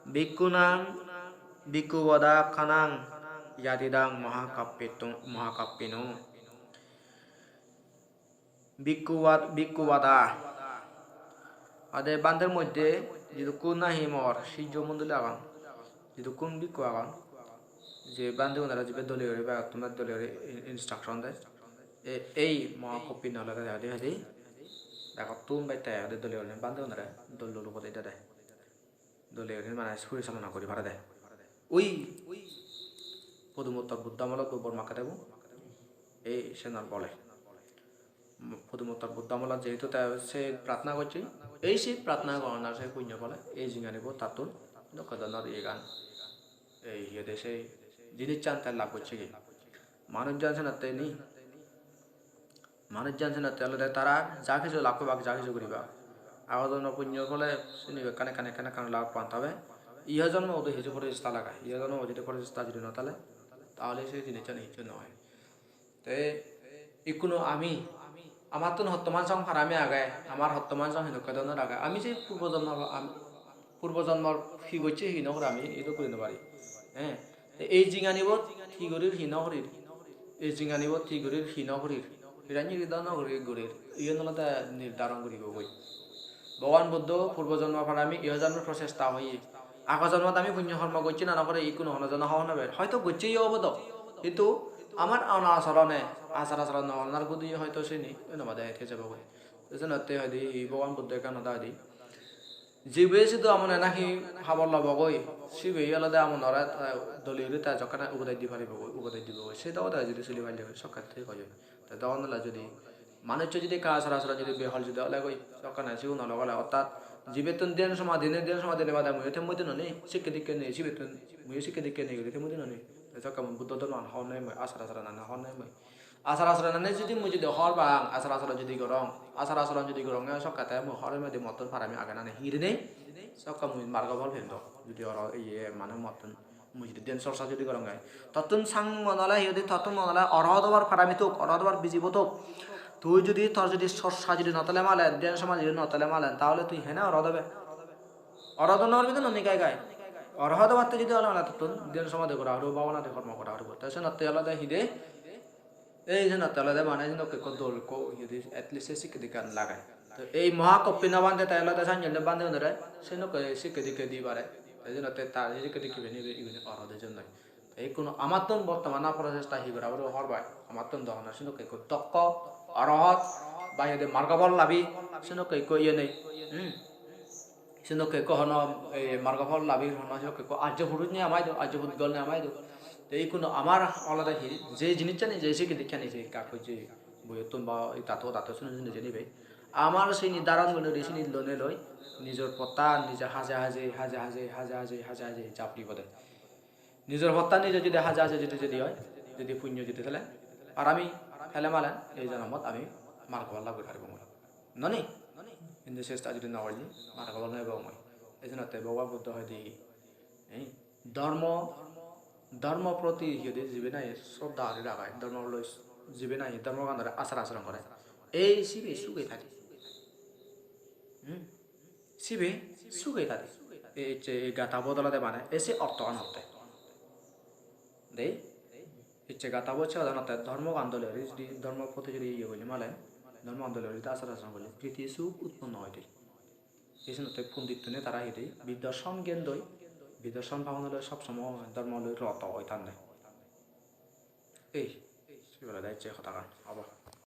bhikkhunang, bhikkhuvadakanang, yadidang mahakappitu-, mahakappino." Bhikkhuvat-, bhikkhuvada. Ade bhanter moddhe jidukkun nahi mor sijjo mondoli agon, jidukkun bhikkhu agon, je bhantegunore jibe dole guri begottun dole guri in-, instruction de. E-, ei Mahakoppinno olode hoide hoide begottun bette hoide dole guri bhantegunore dol dol upodes dede. Dole guri mane porisalona guri parede. Ui Podumottor Buddho amolot bo Borma kede bo ei senor bole. Podumottor Buddho amolot jehetu te se pratna gocche, ei se pratna goronar se punyo bole ei jinghanibo tattun dokke dhoronor iyegan, ei hi hoide, sei jinissan te lab gocchegi. Manuj jan senotte ni, manuj jan senotte olode tara ja hissu lab pebak, ja hissu guribak, ago jonmo punyo phole sini ekkan ekkan, ekkan ekkan lab pan tabe. Iho jonmo udu hissu porichesta lage, iho jonmo jodi porichesta jodi no thale, tahole se jinissan hissu no oi. Te ikkunu ami, amattun hottoman song parami age, amar hottoman song hidokke dhoronor age, ami se purbo jonmor, am-, purbo jonmor hi gocche hi no gore ami idu guri no pari. He, te ei jinganibot hi gorir hi no gorir, ei jinganibot hi gorir hi no gorir, hiranni hi dhoronor guri gorir, iyen olode nirdharon guribogoi. Bhogoban Buddho purbo jonmo parami, iho jonmo prochesta hoye. Ago jonmot ami punyo hormo gocchi na nw gocchi ikkunu hono jone hobor nw per. Hoito gocchi yo obo do. Hintu amar ana asorone, asar asoron nw onar gudi hoito sini onobade thei jebogoi. Te senotte hoide hi Bhogoban Buddho ekkan hoda hoide. Jibe sidu amone nahi habor lobogoi, sibe olode amonore, eh, dole guri te jokkene upodes di paribogoi, upodes dibogoi. Se dogode judi suli palle sokke thik oi jai. Te dogan dole judi manuccho judi ekka asar asoron judi behol judi ole goi, sokkene sigun olok ole, ortat jibettun dhyan somadhi nei, dhyan somadhi nei bade muiyo te moddhe no nei, sikke dikke nei, sibettun muiyo sikke dikke nei guri te moddhe no nei. Te sokke mui Buddho dhorman hobor nei mui, asar asoronani hobor nei mui. Asar asoronani judi mui judi hobor pang, asar asoron judi gorong, asar asoron judi gorong, sokke te mui hobor pem de mottun parami age na nei, hingiri nei, sokke mui margo phol pem do, judi oro iye mane mottun mui judi dhyan chorcha judi goronge, tottun sang mone ole hi hoide, tottun mone ole orohot obar parami tok, orohot obar bijibo tok. Tui judi, tor judi chorcha judi no thele malen, dhyan somadhi judi no thele malen, tahole tui hene orohot obe? Orohot no obi do noni gai gai. Orohot obatte judi ole mane tottun dhyan somadhi gora puribo, bhabana di hormo gora puribo. Te senotte olode hi de? Ei jenotte olode mane jenokke ekko dol ekko iyedi at least se sikke dikkan lage. To ei Mahakoppinno bhante te olode sannyalde bhantegunore senokke sikke dikke di pare. Te jenotte ta sikke dikke beni ibe, ibeni orohot ejon noi. Ikkunu amattun bortoman prochesta hi gora puribo hobor pai? Amattun do hono senokke ekko dokko, orohot, ba iyede margofol labi, senokke ekko iye nei. Hmm? Senokke ekko hono, eh, margofol labi hono senokke ekko arjo puruj nei amai do, arjo pudgol nei amai do. Te ikkunu amar olode hi, je jinissani, je sikke dikkani, je ekka ekka je boyottun ba ei tato tato suni suni jeni bai. Amar sini daran guri sini lone loi, nijor pottan nije haje haje, haje haje, haje haje, haje haje japri bode. Nijor pottan nije jodi haje haje jodi jodi oi, jodi punyo jodi thele, ar ami thele malen ei jonomot ami margofol lab guri paribong. Noni? Indi chesta jodi no golle, margofol no pebong. Ei jonnotte Bhogoban Buddho hoide, ei dhormo, dhormo proti hi hoide jibe nahi sroddha guri ragai, dhormo loi jibe nahi dhormoganore achar acharon gore, ei sibe suge thai. Hmm? Sibe suge thai. Ei je ei gathabot olode mane, ei se orthogan hotte. Dei, icche gathabot se hodan hotte dhormogan dole guri jodi dhormo proti jodi iye golle malen, dhormogan dole guri jodi achar acharon golle, priti suk utponno oide. Ei senotte pondittune tara hi dei, bidorshon gyan doi, bidorshon pabon ole sob somoi dhormo loi roto oi tande. Ei, sibe olode icche hodagan obo.